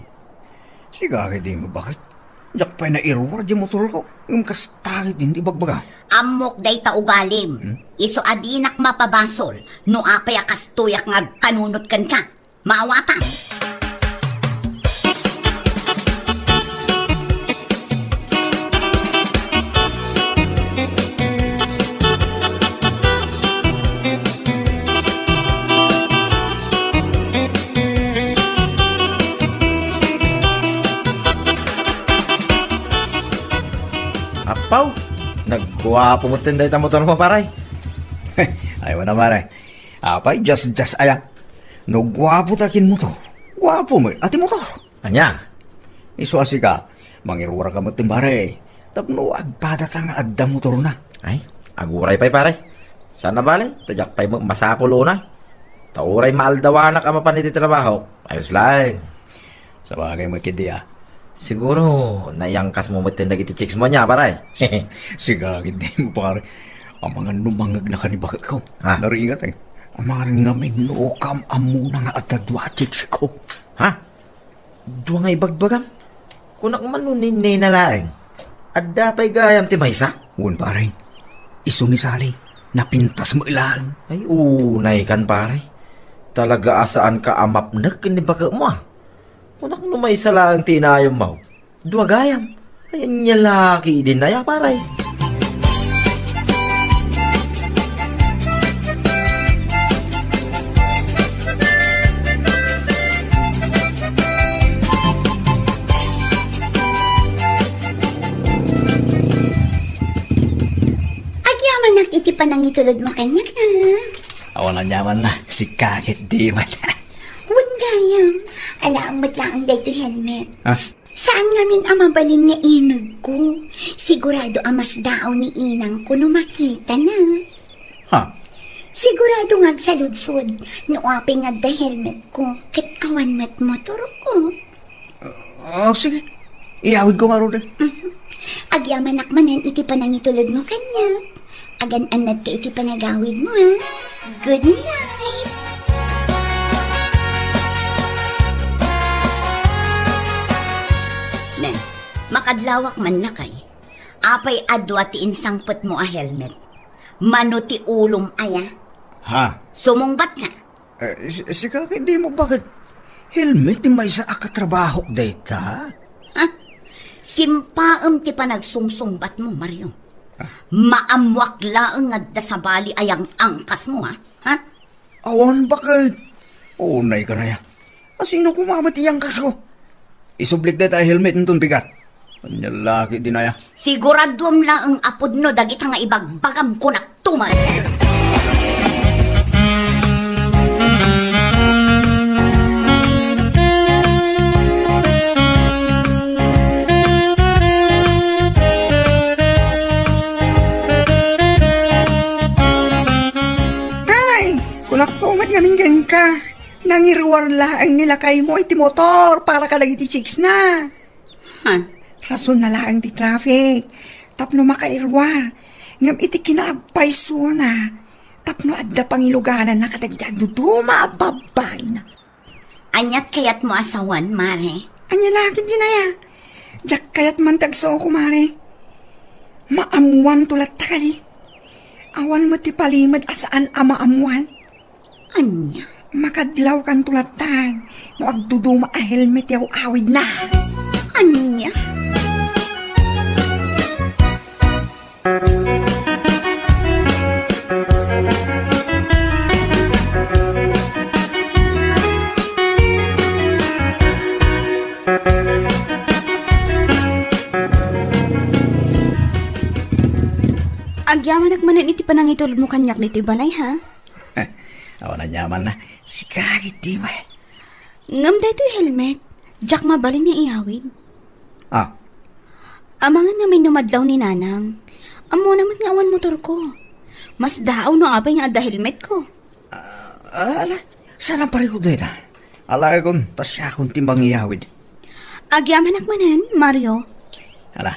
Sika ketdin, baket. Diak pay nairuar diay motorko, ngem kasta ketdin ti ibagbaga. Ammok dayta ugalim. Hmm? Isu a dinak mapabasol, no apay a kastoyak nga agpanunot kenka. Maawatan! Apaw, nagguapo metten dayta motormo, pare. Ay, wala, pare. Apay, just, just aya. No guapo ta ken motor, guapo met a ti motor. Ania? Isu a sika, mangiruarka met, pare. Tapno agpadata nga adda motorna. Ay, aguray pay, pare. Saan a bale, ta diak pay met masapul unay. Ta uray maaldawanak a mapan iti trabaho, ayos laeng. Sabagay met ketdi, a. Siguro, naiyangkasmo met dagiti chicks mo nia, pare. Sika ketdin, pare. Amangan no mangegnaka ni baketko. Ah. Narigat, eh. Amangan ngamin no kam ammona nga adda dua a chicks ko. Ha? Dua nga ibagbagam? Kunak man no nennena laeng. Adda pay gayam ti maysa? Wen, pare. Isu ni Sally, napintas met laeng. Ay, unay kan, pare. Talaga a saanka a mapnek ken ni baketmo, a. Kunak no maysa laeng ti inayommo. Dua gayam. Ay, ania la ketdin aya, pare. Agyamanak iti panangitulodmo kaniak, a. Awan aniamanna, sika ketdi met. Wen gayam, alaem met laeng daytoy helmet. Ah? Saan ngamin a mabalin nga inegko. Sigurado a masdaaw ni inangko no makitana. Ha? Sigurado nga agsaludsod no apay nga adda helmetko ket awan met motorko. Ah, sige. Iyawidko ngarud, eh. Mhm. Agyamanak manen iti panangitulodmo kaniak. Agan-annadka iti panagawidmo, ha? Good night! Ne, makadlawak man lakay. Apay a dua ti insangpetmo a helmet? Mano ti ulom aya? Ha? Sumungbatka? Eh, si-, sika ketdi mo, baket? Helmet ti maysa a katrabahok dayta? Ha? Simpaem ti panagsungsungbatmo, Mario. Ah. Maammoak laeng nga adda sabali a yang-angkasmo, ha? Ha? Awan, baket? Unay ka na ya. Asino koma met ti yang-angkasko? Isublik dayta a helmet inton bigat. Ania la ketdin aya? Siguraduem laeng a pudno dagita nga ibagbagam, kunak tuman. Ay, kunak tuman ngamin kenka. Nangiruar laeng ni lakaymo iti motor para kadagiti chicksna. Ha? Rason na laeng ti traffic tapno makairuar. Ngem iti kinaagpaysona, tapno adda pangilugananna kadagiti agduduma a babbaina. Aniat kayatmo a sawen, Mare? Ania la ketdin aya? Diak kayat man ti agsuko, Mare. Maammoanto latta kadi. Awan met ti palimed a saan a maammoan. Ania? Makadlawkanto latta no agduduma a helmet ti aw-awidna. Ania? Agyamanak manen iti panangitulodmo kaniak ditoy balay, ha? Awan aniamanna. Sika ketdi met. Ngem daytoy helmet, diak mabalin nga iyawid. Ah. Amangan ngamin no madlaw ni Nanang. Ammona met nga awan motorko. Mas daaw no apay nga adda helmetko. Ah, ala, saan a parikut dayta? Alagakon, ta siakon ti mangiyawid. Agyamanak manen, Mario. Ala,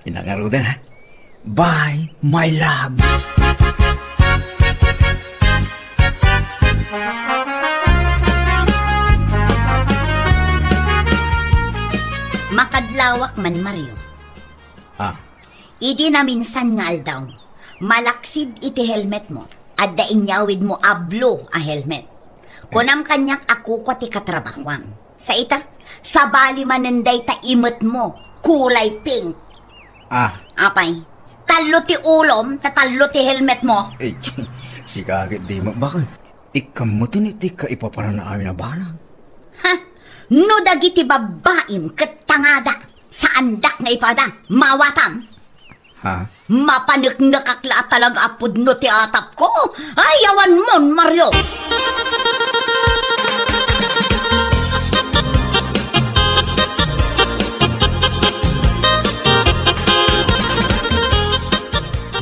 inna ngaruden, ha? Bye, my loves. Makadlawak man, Mario. Ah. Idi naminsan nga aldaw, malaksid iti helmetmo, adda inyawidmo a blue a helmet. Kunam kaniak a kukua ti katrabahoam. Sa ita, sabali manen dayta imetmo, kulay pink. Ah. Apay, tallo ti ulom, ta tallo ti helmetmo. Eh, sika ketdi met baket. Ikkammeten iti kaipapananna amin a banag. Ha? No dagiti babbaim ket tangada, saandak nga ipada, mawatam. Ha? Mapaneknekak la a talaga a pudno ti atapko. Ay, awan mon, Mario!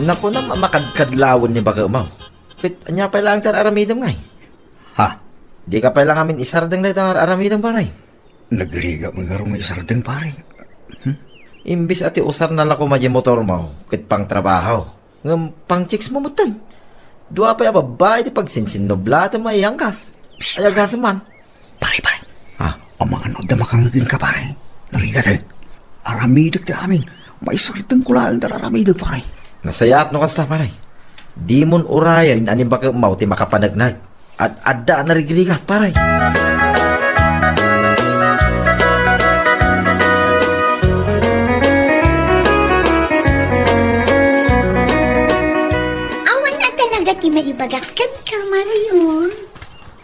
Nakunam a makadkadlawen ni baketmo. Ket ania pay laeng ti ar-aramidem ngay? Ha? Dika pay la ngamin isardeng dayta nga ar-aramidem, pare. Nagrigat met ngarud nga isardeng, pare. Hmm? Imbes a ti usarna la koma diay motormo ket pangtrabaho, ngem pangchicks mo metten. Dua pay a babbai ti pagsinsinnublatem a iyanggas. Psst! Ay, agasem man. Pare, pare. Ha? Amangan no adda makangngeg kenka, pare. Narigat, eh. Aramidek ti amin. Maisardengko laeng ti ar-aramidek, pare. Nasayaat no kasta, pare. Dimon urayen a ni baketmo ti makapaneknek. Ad-adda a narigrigat, pare. Awan a talaga ti maibagak kenka, Mario.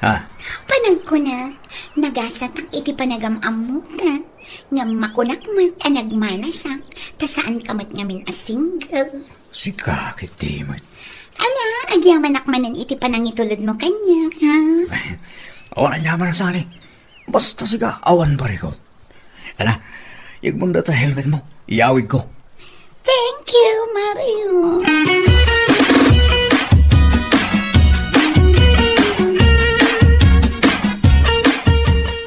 Ha? Panagkunak, nagasatak iti panagam-ammotak, ngem makunak met a nagmalasak, ta saanka met ngamin a single. Sika ketdi met. Ala, agyamanak manen iti panangitulodmo kaniak, ha? Awan aniaman a sali. Basta sika, awan parikut. Ala, yegmon dayta helmetmo. Iyawidko. Thank you, Mario.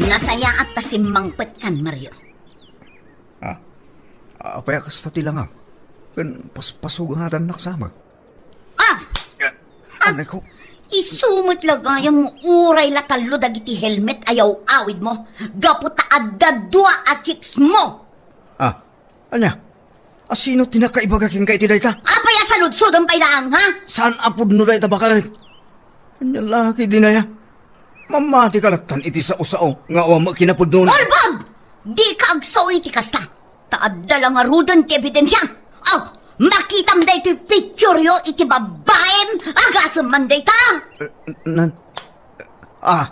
Nasayaat ta simmangpetkan, Mario. Ah, apay a kasta ti langam? Ken pas-, pasugadannak sa amin. Ah! Anay ko. Isu met la gayam nga uray la tallo dagiti helmet a yaw-awidmo gapu ta adda dua a chicks mo. Ah, ania? A sino ti nakaibaga kenka iti dayta? Apay a saludsodem pay laeng, ha? Saan a pudno dayta baket? Ania la ketdin aya? Mammatika lattan iti sao-sao nga awan met kinapudnona. Ulbod! Dika agsao iti kasta. Ta adda la ngaruden ti ebidensia. Oh, makitam daytoy pictureyo iti babbaim. Agasem man dayta. Eh, nan-, ah.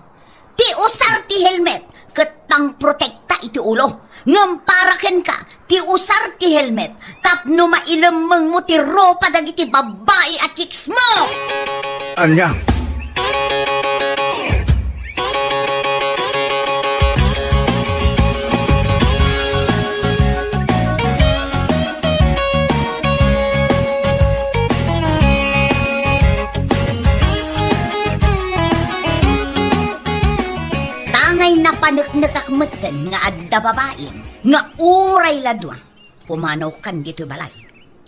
Ti usar ti helmet ket pangprotekta iti ulo. Ngem para kenka, ti usar ti helmet tapno mailemmengmo ti rupa dagiti babbai a chicks mo. Ania? Tangay napaneknekak metten nga adda babaim nga uray la dua pumanawkan ditoy balay.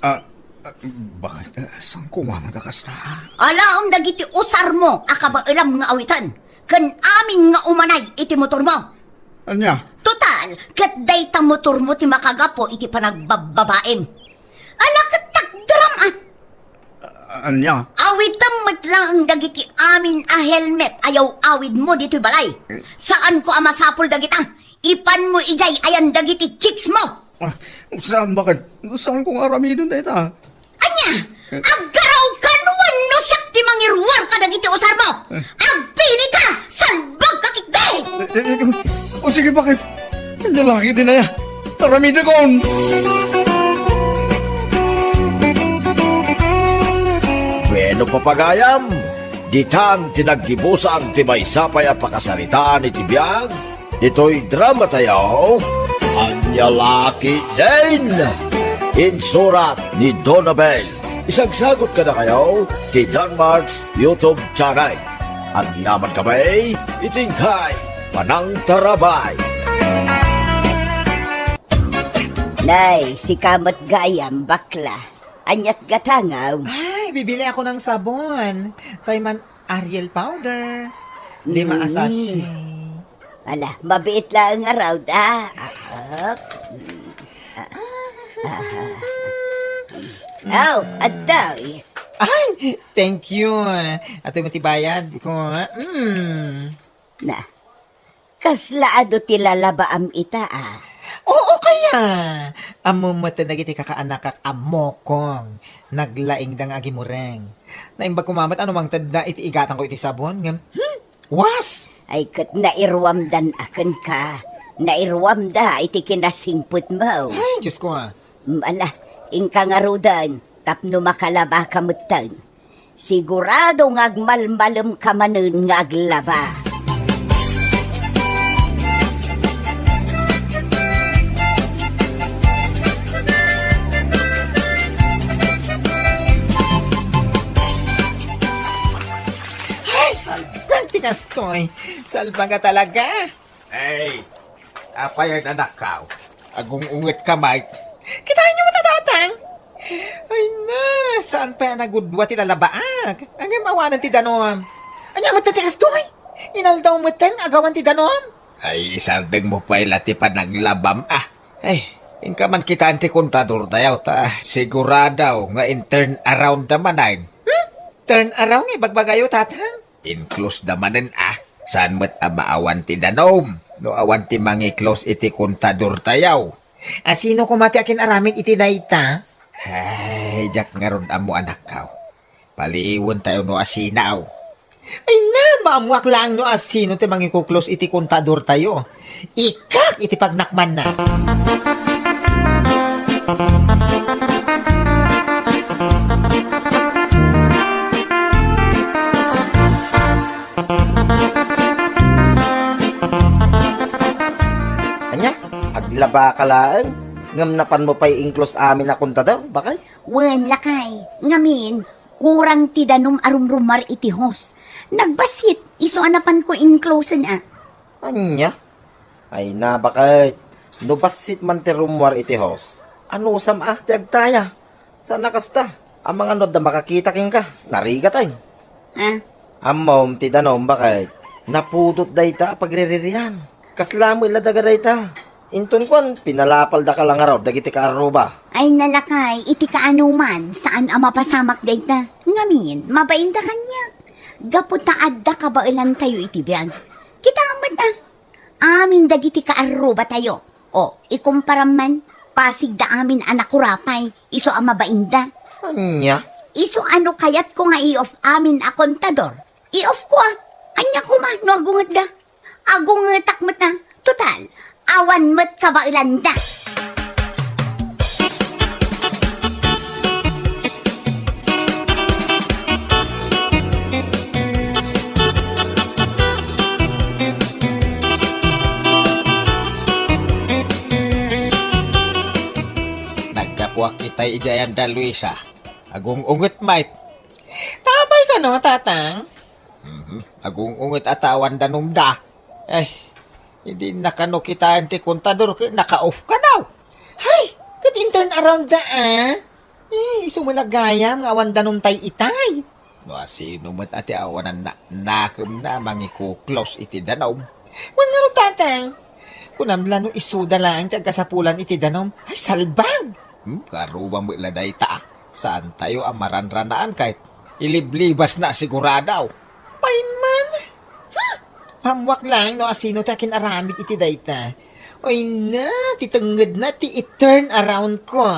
Ah, Bakit, eh, saan ko mamada kasta? Alaem dagiti usarmo a kabaelam nga awitan, ken amin nga umanay iti motormo. Ania? Total, ket dayta motormo ti makagapu iti panagbabbabaem. Ala, ket takderam, a. Ania? Awitem met laeng dagiti amin a helmet a yaw-awidmo ditoy balay. Saanko a masapul dagita. Ipanmo idiay ayan dagiti chicks mo. Ah, saan, bakit? Saan ko nga aramiden dayta? Ania? Aggarawka no wenno siak ti mangiruar kadagiti usarmo. Agpili ka! Salbag ka ketdi! Eh, eh, eh, o sige, bakit? Ania la ketdin aya? Aramidekon! Bueno, papagayam, ditan ti naggibusan ti maysa pay a pakasaritaan iti biag, ditoy drama tayo, Ania la ketdin? Insurat ni Donabel. Isagsagot kadakayo ti Danmark's YouTube channel. Agyaman kami iti inkay panangtarabay. Nay, sika met gayam, bakla. Aniat gatangaw? Ay, bibili ako ng sabon. Tay man Ariel powder. Lima a Mm. sachet. Ala, mabiit laeng a raw da. Ah, ah. Ah, ah. Aw, adtoy. Ay, thank you. Atoy met ti bayad ko. Mm. Na, kasla adu ti lalabaam ita, a? Oo, kaya. Ammom met dagiti kakaanakak a mokong. Naglaingda nga agimureng. Naimbag koma met a no mangtedda iti igatangko iti sabon, ngem, hmm? Was! Ay, ket nairuamdan a kenka. Nairuamda iti kinasingpetmo. Ay, Diyos ko, ah. Mm, ala, inka ngaruden, tapno makalabaka metten. Sigurado nga agmalmalemka manen nga aglaba. Ay, salbag ti kastoy. Salbag nga talaga. Hey, apay, anakkaw? Agung-ungetka, Mike. Kitaenyo met a, Tatang? Ay na, saan pay a nagudua ti lalabaak? Ngem awanen ti danum. Ania met ti kastoy? Inaldaw metten agawan ti danum? Ay, isardengmo pay la ti panaglabam, a. Ay, inka man kitaen ti kontador tayo, ta sigurado nga in-turn around da manen. Hmm? Turn around nga ibagbagayo, Tatang? In-close da manen, a. Saan met a maawan ti danum no awan ti mangi-close iti kontador tayo? A, sino koma ti akin-aramid iti dayta? Ay, diak ngarud ammo, anakkaw. Paliiwen tayo no asinaw. Ay na, maammoak laeng no asino ti mangiko-close iti kontador tayo. Ikak iti pagnakmanna. Ania, aglabaka laeng, ngem napanmo pay in-close amin a kontador, bakay? Wen, lakay. Ngamin, kurang ti danum a rumrumuar iti hose. Nagbassit, isu a napanko in-closen, a. Ania? Ay na, bakit? No bassit man ti rummuar iti hose, anusam a ti agtaya? Saan a kasta? Amangan no adda makakita kenka, narigat ay. Ah? Ammom ti danum, bakit? Napudot dayta a pagriririan. Kasla met la daga dayta. Inton kuan, pinalapaldaka la ngarud dagiti kaarruba. Ay na, lakay, iti kaanuman, saan a mapasamak dayta. Ngamin, mabainda kaniak. Gapu ta adda kabaelantayo iti biag. Kita met, a. Amin dagiti kaarrubatayo. O, ikumparam man, pasigda amin a nakurapay, isu a mabainda. Ania? Isu a no kayatko nga i-off amin a kontador, i-off ko, a. Ania koma no agungetda? Agungetak met, a. Total, awan met kabaelanda. Naggapuak itay idiay anda, Luisa. Agung-unget, Mike. Tapay kano, Tatang? Mhm. Agung-unget a ta awan danumda. Ay, idi nakano kitaen ti kontador ket naka-off kano. Hay, ket in-turn around da, a? Eh, isu met la gayam nga awan danumtay itay. No asino met a ti awanan na-, nakemna a mangikuklos iti danum? Wen ngarud, Tatang, kunam la no isuda laeng ti agkasapulan iti danum. Ay, salbag! Hmm, karuba met la dayta. Saantayo a maranranaan ket iliblibasna a sigurado. Pay man! Ha! Ammoak laeng no asino ti akin-aramid iti dayta. Ay na, ti tengngedna ti i-turn around ko.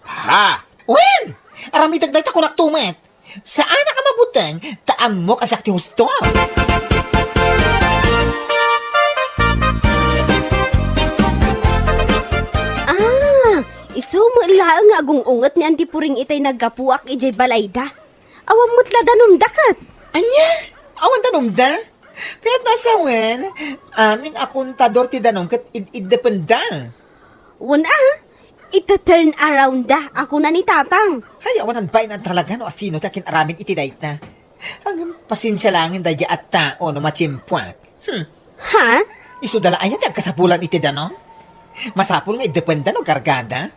Ha? Wen! Aramidek dayta, kunak to met. Saanak a mabuteng, ta ammok a siak ti husto. Ah, isu met laeng nga agung-unget ni Auntie Puring itay naggapuak idiay balayda. Awan met la danumda ket. Ania? Awan danumda? Ket nasawen, amin a kontador ti danum ket id-iddependa. Wen a, ita-turn around da, a kuna ni Tatang. Ay, awanan bain talaga no asino ti akin-aramid iti dayta. Ngem pasensia laengen daydiay a tao no matiempoak. Hmm. Ha? Isuda la aya ti agkasapulan iti danum? Masapul nga iddependa no kargada.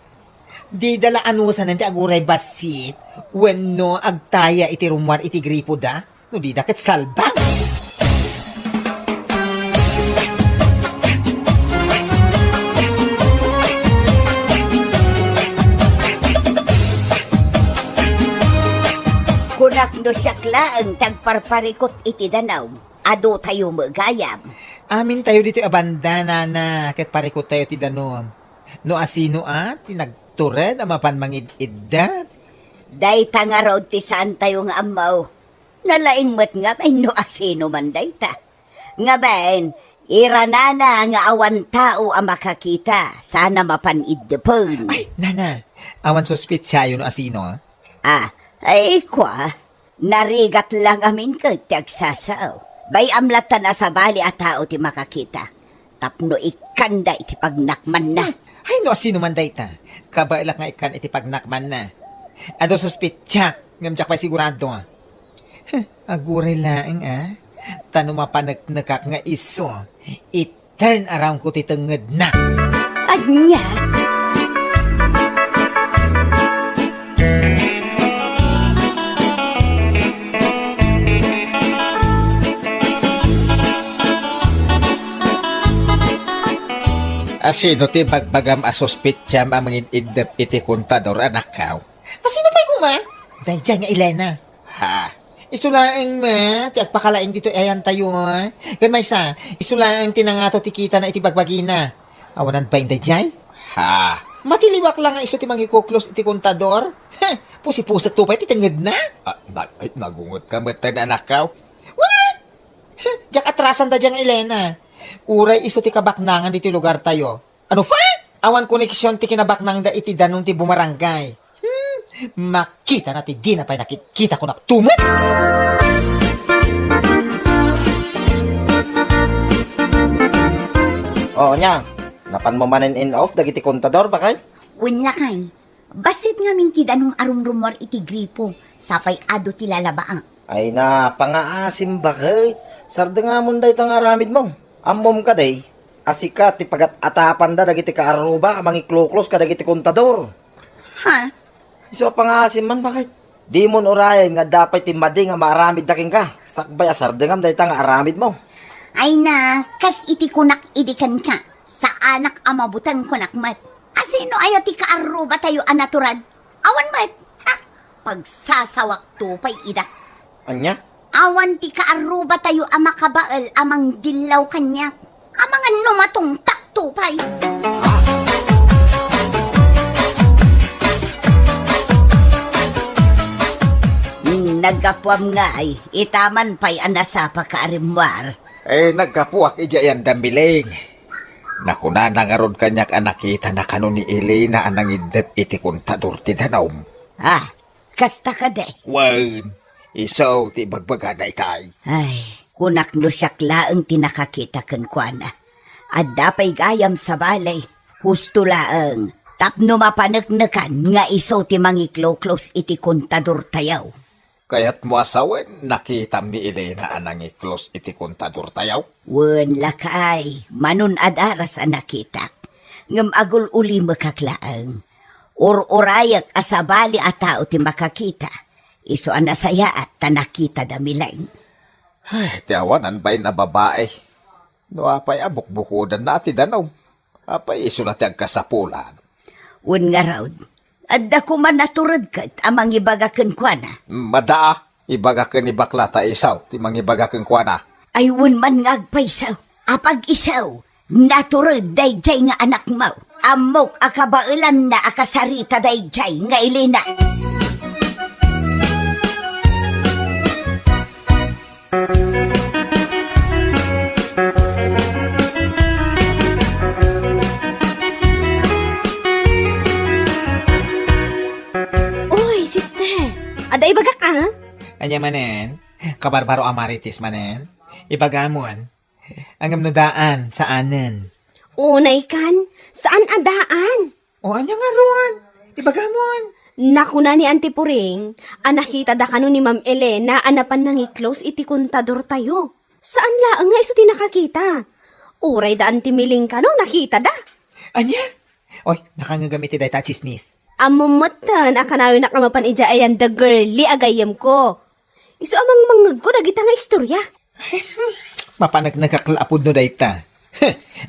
Dida la anusanen ti aguray bassit wenno agtaya iti rummuar iti gripoda. No dida ket salbag. Kunak no siak laeng ti agparparikut iti danum, adotayo met gayam. Amintayo ditoy a banda, nana, ket parikuttayo ti danum. No asino a ti nagtured a mapan mangid-idda? Dayta ngarud ti saantayo nga ammo. Nalaing met ngamin no asino man dayta. Ngamin, iranana nga awan tao a makakita, sana mapan iddepen. Ay, nana, awan suspetsayo no asino, a? Ah, ay, kua, narigat la ngamin ket ti agsasao. Bay-am latta a sabali a tao ti makakita. Tapno ikkanda iti pagnakmanna. Ay, no asino man dayta, kabaelak nga ikkan iti pagnakmanna. Adu suspetsak, ngem diak pay sigurado. Huh, aguray laeng, a. Ta no mapaneknekak nga isu, i-turn around ko ti tengngedna. Ania? Asino ti bagbagam a suspetsam a mangin-iddep iti kontador, anakko? Asino pay koma? Daydiay nga Elena. Ha? Isu laeng met ti agpakalaing ditoy ayantayo, a? Ken maysa, isu laeng ti nangato ti kitana iti bagbagina. Awanan bain daydiay? Ha? Matiliwak la nga isu ti mangikuklos iti kontador? Heh, pusipusek to pay ti tengngedna? Ah, nag-, ay, nagungetka met, anakko? Wala! Heh, diak atrasan daydiay nga Elena. Uray isu ti kabaknangan ditoy lugartayo. Ano pa? Awan koneksion ti kinabaknangda iti danum ti bumarangay. Hmm, makitana ti dina pay nakitkita, kunak to met. O, ania, napanmo manen in-off dagiti kontador, bakay? Wen lakay, bassit ngamin ti danum a rumrummuar iti gripo, sapay adu ti lalabaak. Ay, napangaasim, bakay. Sardengamon dayta nga aramidmo. Ammom kadi a sika ti pagat-atapanda dagiti kaarruba a mangikluklos kadagiti kontador. Ha? Isu a pangaasim man, bakit? Dimon urayen nga adda pay ti madi nga maaramidda kenka, sakbay a sardengam dayta nga aramidmo. Ay na, kas iti kunak idi kenka, saanak a mabuteng, kunak met. Asino aya ti kaarrubatayo a natured? Awan met, ha? Pagsasawakto pay ida. Ania? Awan ti kaarrubatayo a makabael a mangdillaw kaniak. Amangan no matungpakto pay. Naggapuam ngay, itaman pay a nasapaka a rimmuar. Eh, naggapuak idiay ayan da, Miling. Nakunana ngarud kaniak a nakitana kano ni Elena a nangiddep iti kontador ti danum. Ah, kasta kadi? Wen, isu ti ibagbagana itay. Ay, kunak no siak laeng ti nakakita kenkuana. Adda pay gayam sabali. Husto laeng, tapno mapaneknekan nga isu ti mangikluklos iti kontadortayo. Kayatmo a sawen, nakitam ni Elena a nangiklos iti kontadortayo? Wen, lakay, manun-ad-aras a nakitak. Ngem agul-ulimekak laeng. Ur-urayek a sabali a tao ti makakita. Isu a nasayaat ta nakitada, Milen. Ay, ti awanan bain a babai. No apay a bukbukodanna ti danum? Apay isuna ti agkasapulan? Wen ngarud, adda koma natured ket a mangibaga kenkuana. Mada, ibaga ken ni bakla ta isu ti mangibaga kenkuana. Ay wen man nga agpayso, apag-isu, natured daydiay nga anakmo. Ammok a kabaelanna a kasarita daydiay nga Elena. Uy, sister! Adda ibagak, a? Ania manen? Kabarbaro a Marites manen? Ibagamon. Ngem no daan, saanen? Unay kan, saan a daan? O, ania ngarud? Ibagamon. Nakuna ni Auntie Puring a nakitada kano ni Ma'am Elena a napan nangi-close iti kontadortayo. Saan laeng nga isu ti nakakita. Uray da Auntie Miling kano nakitada. Ania? Oy, nakangngegam iti dayta a tsismis. Ammom metten a kanayonak a mapan idiay ayan da girly a gayyemko. Isu a mangmangngegko dagita nga istorya. Mapaneknekak la a pudno dayta.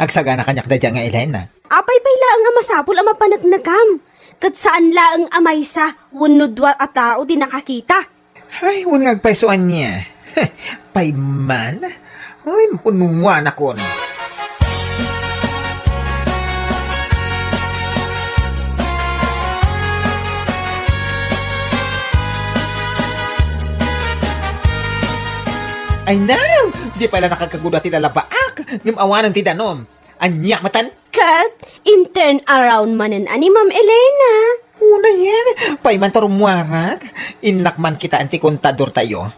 Agsagana kaniak dayta nga Elena. Apay pay laeng a masapul a mapaneknekam? Ket saan laeng a maysa wenno dua a tao ti nakakita. Ay, wen nga agpayso ania. Pay man? Ay, makunwanakon. Ay, naw! Di pay la nakagkaguda ti lalabaak, ngem awanen ti danum. Ania metten? Ket in-turn around manen a ni Ma'am Elena. Unayen, pay man ta rummuarag. Innak man kitaen ti kontadortayo.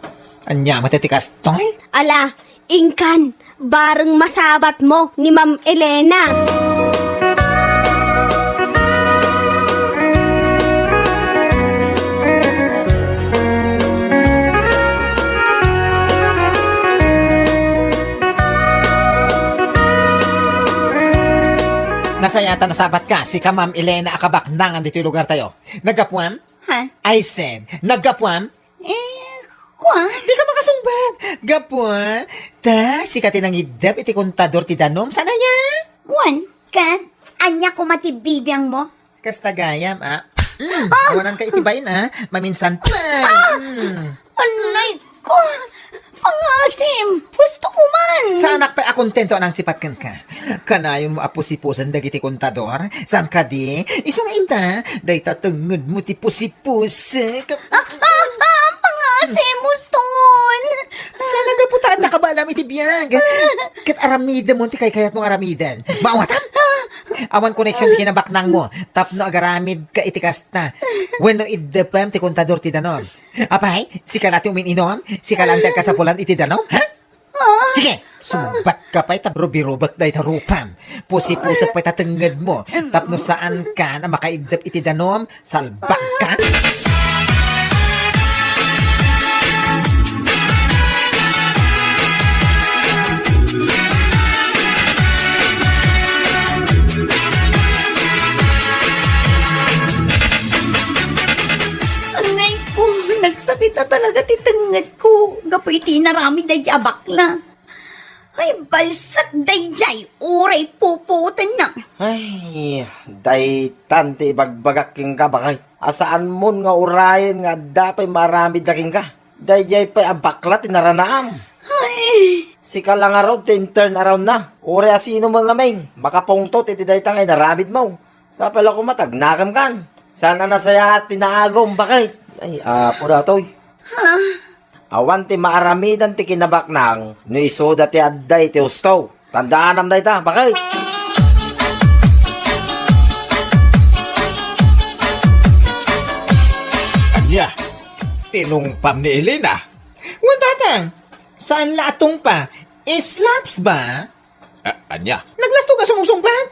Ania met ti kastoy? Ala, inkan, bareng masabatmo ni Ma'am Elena. Nasayaat ta nasabatka, sika Ma'am Elena a kabaknangan ditoy lugartayo. Naggapuam? Ha? I said, naggapuam? Eh, kua? Dika makasungbat. Gapu, ta sika ti nangiddep iti kontador ti danum, saan aya? Wen, ket ania koma ti bibiangmo? Kasta gayam, a. Mm, awananka iti bain, a. Maminsan pa. Mm. Anay ko! Pangasim! Gusto ko man! Saanak pay a kontento a nangsipat kenka. Kanayonmo a pusipusen dagiti kontador? Saan kadi? Isu nga ita, dayta tengngedmo ti pusipusek. Ah, ah, ah, pangasim, Uston! Saan a gapu ta adda kabaelam iti biag? Ket aramidem ti kaykayatmo nga aramiden. Maawatam? Awan koneksion ti kinabaknangmo tapno agaramidka iti kasta. Wenno iddepem ti kontador ti danum. Apay, sika la ti umin-inom? Sika la ti agkasapulan iti danum, ha? Ah. Sige, sumbatka pay ta rubirubek dayta rupam. Pusipusek pay ta tengngedmo. Tapno saankan a makaiddep iti danum, salbakka. Anay ko, nagsakit a talaga ti tengngedko gapu iti inaramid daydiay a bakla. Ay, balsak daydiay, uray pupuotenna. Ay, daytan ti ibagbagak kenka, baket. A saanmon nga urayen nga adda pay maaramidda kenka. Daydiay pay a bakla ti naranaam. Ay. Sika la ngarud ti in-turn around-na. Uray a sino man ngamin, makapungtot iti dayta nga inaramidmo. Sapay la koma ta agnakem kan. Saan a nasayaat ti naagum, baket? Ay, Apo datoy. Ha? Awan ti maaramidan ti kinabaknang no isuda ti adda iti husto. Tandaanam dayta, baket? Ania? Tinungpam ni Elena? Wen, tatang. Saan la a tungpa? Slaps ba? A-, ania? Naglastog a sumungsungbat.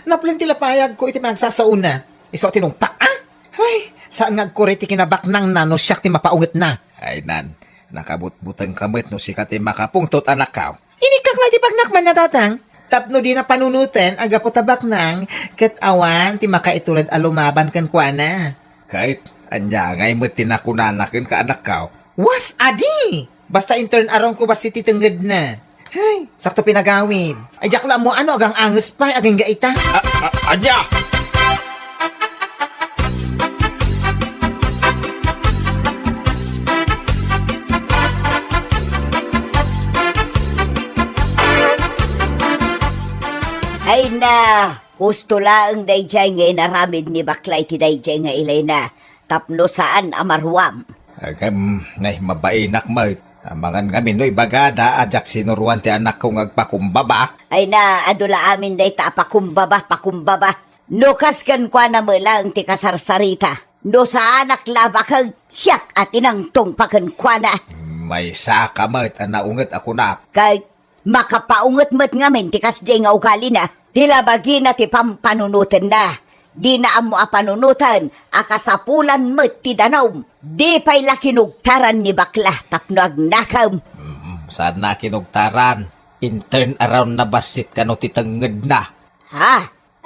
Naplen ti lapayagko iti panagsasaona. Isu a tinungpak, a? Ay, saan nga agkuri ti kinabaknangna no siak ti mapaungetna. Ay, nan, nakabutbutengka met no sika ti makapungtot, anakko. Inikkak la iti pagnak man, natatang. Tapno dina panunoten a gapu ta baknang, ket awan ti makaitulod a lumaban kenkuana. Ket ania ngay met ti nakunana kenka, anakko? Was, adi! Basta intern around ko bassit ti tengngedna. Hay, sakto pinagawid. Ay, diak la ammo ano, agang-anges pay, agingga ita. A, a, ania? Ay na, husto laeng daydiay nga inaramid ni bakla iti daydiay nga ilayna, tapno saan a maruam. Agam, nay, mabainak met. Amangan ngamin no ibagada a diak sinuroan ti anakko nga agpakumbaba. Ay na, adu la amin dayta a pakumbaba, pakumbaba. No kas kenkuana met laeng ti kasarsarita, no saanak la a bakeg, siak a tinangtong pa kenkuana. Maysaka met a naunget a kunak. Kay makapaunget met ngamin ti kasdiay nga ugalina. Ti labagina ti pampanunotenna. Dina ammo a panunoten a kasapulan met ti danum. Di pay la kinugtaran ni bakla tapno agnakem. Mm, saan na kinugtaran? Intern around na bassit kano ti tengngedna. Ha?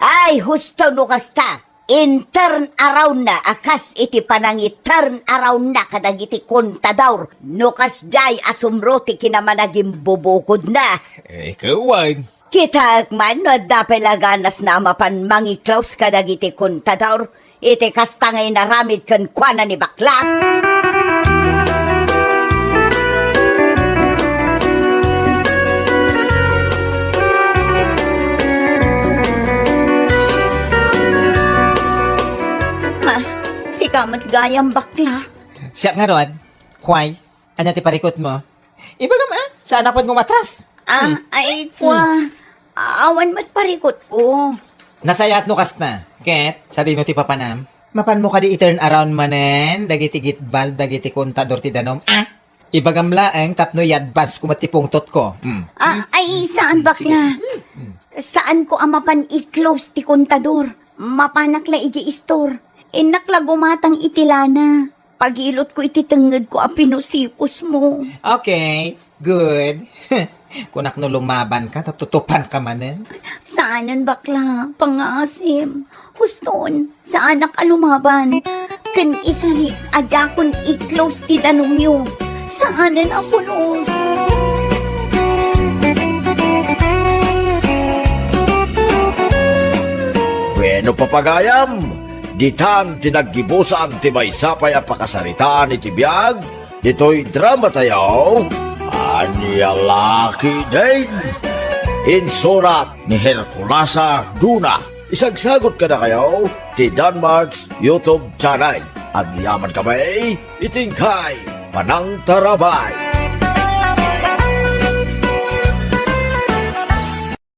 Ay, husto no kasta. Intern around na a kas iti panangi-turn around na kadagiti kontador. No kasdiay a sumro ti kinamanagimbubukodna. Eh, ikaw, Juan. Kitaek man no adda pay la ganasna a mapan mangi-close kadagiti kontador iti kasta nga inaramid kenkuana ni bakla. Ah, sika met gayam, bakla. Siak ngarud. Why? Ania ti parikutmo? Ibagam, a, saanak met nga umatras. Ah, hmm, ay, hmm, kua. Awan met parikutko. Nasayaat no kasta. Ket, sadino ti papanam? Mapanmo kadi i-turn around manen dagiti gate valve dagiti kontador ti danum? Ah! Ibagam laeng tapno i-advance ko met ti pungtotko. Hmm. Ah, ay, saan, bakla. Hmm. Saanko a mapan i-close ti kontador. Mapanak la idiay store. Innak la gumatang iti lana. Pagilotko iti tengngedko a pinusipusmo. Okay, good. Kunak no lumabanka, ta tutupanka manen. Saanen, bakla, pangngaasim. Huston, saanak a lumaban. Ken ikari, a diakon i-close ti danumyo. Saanen a pulos. Bueno, papagayam, ditan ti naggibusan ti maysa pay a pakasaritaan iti biag ditoy dramatayo, Ania La Ketdin. Insurat ni Herculasa Duna. Isagsagut kadakayo ti Danmark's YouTube channel. Agyamankami iti inkay panangtarabay.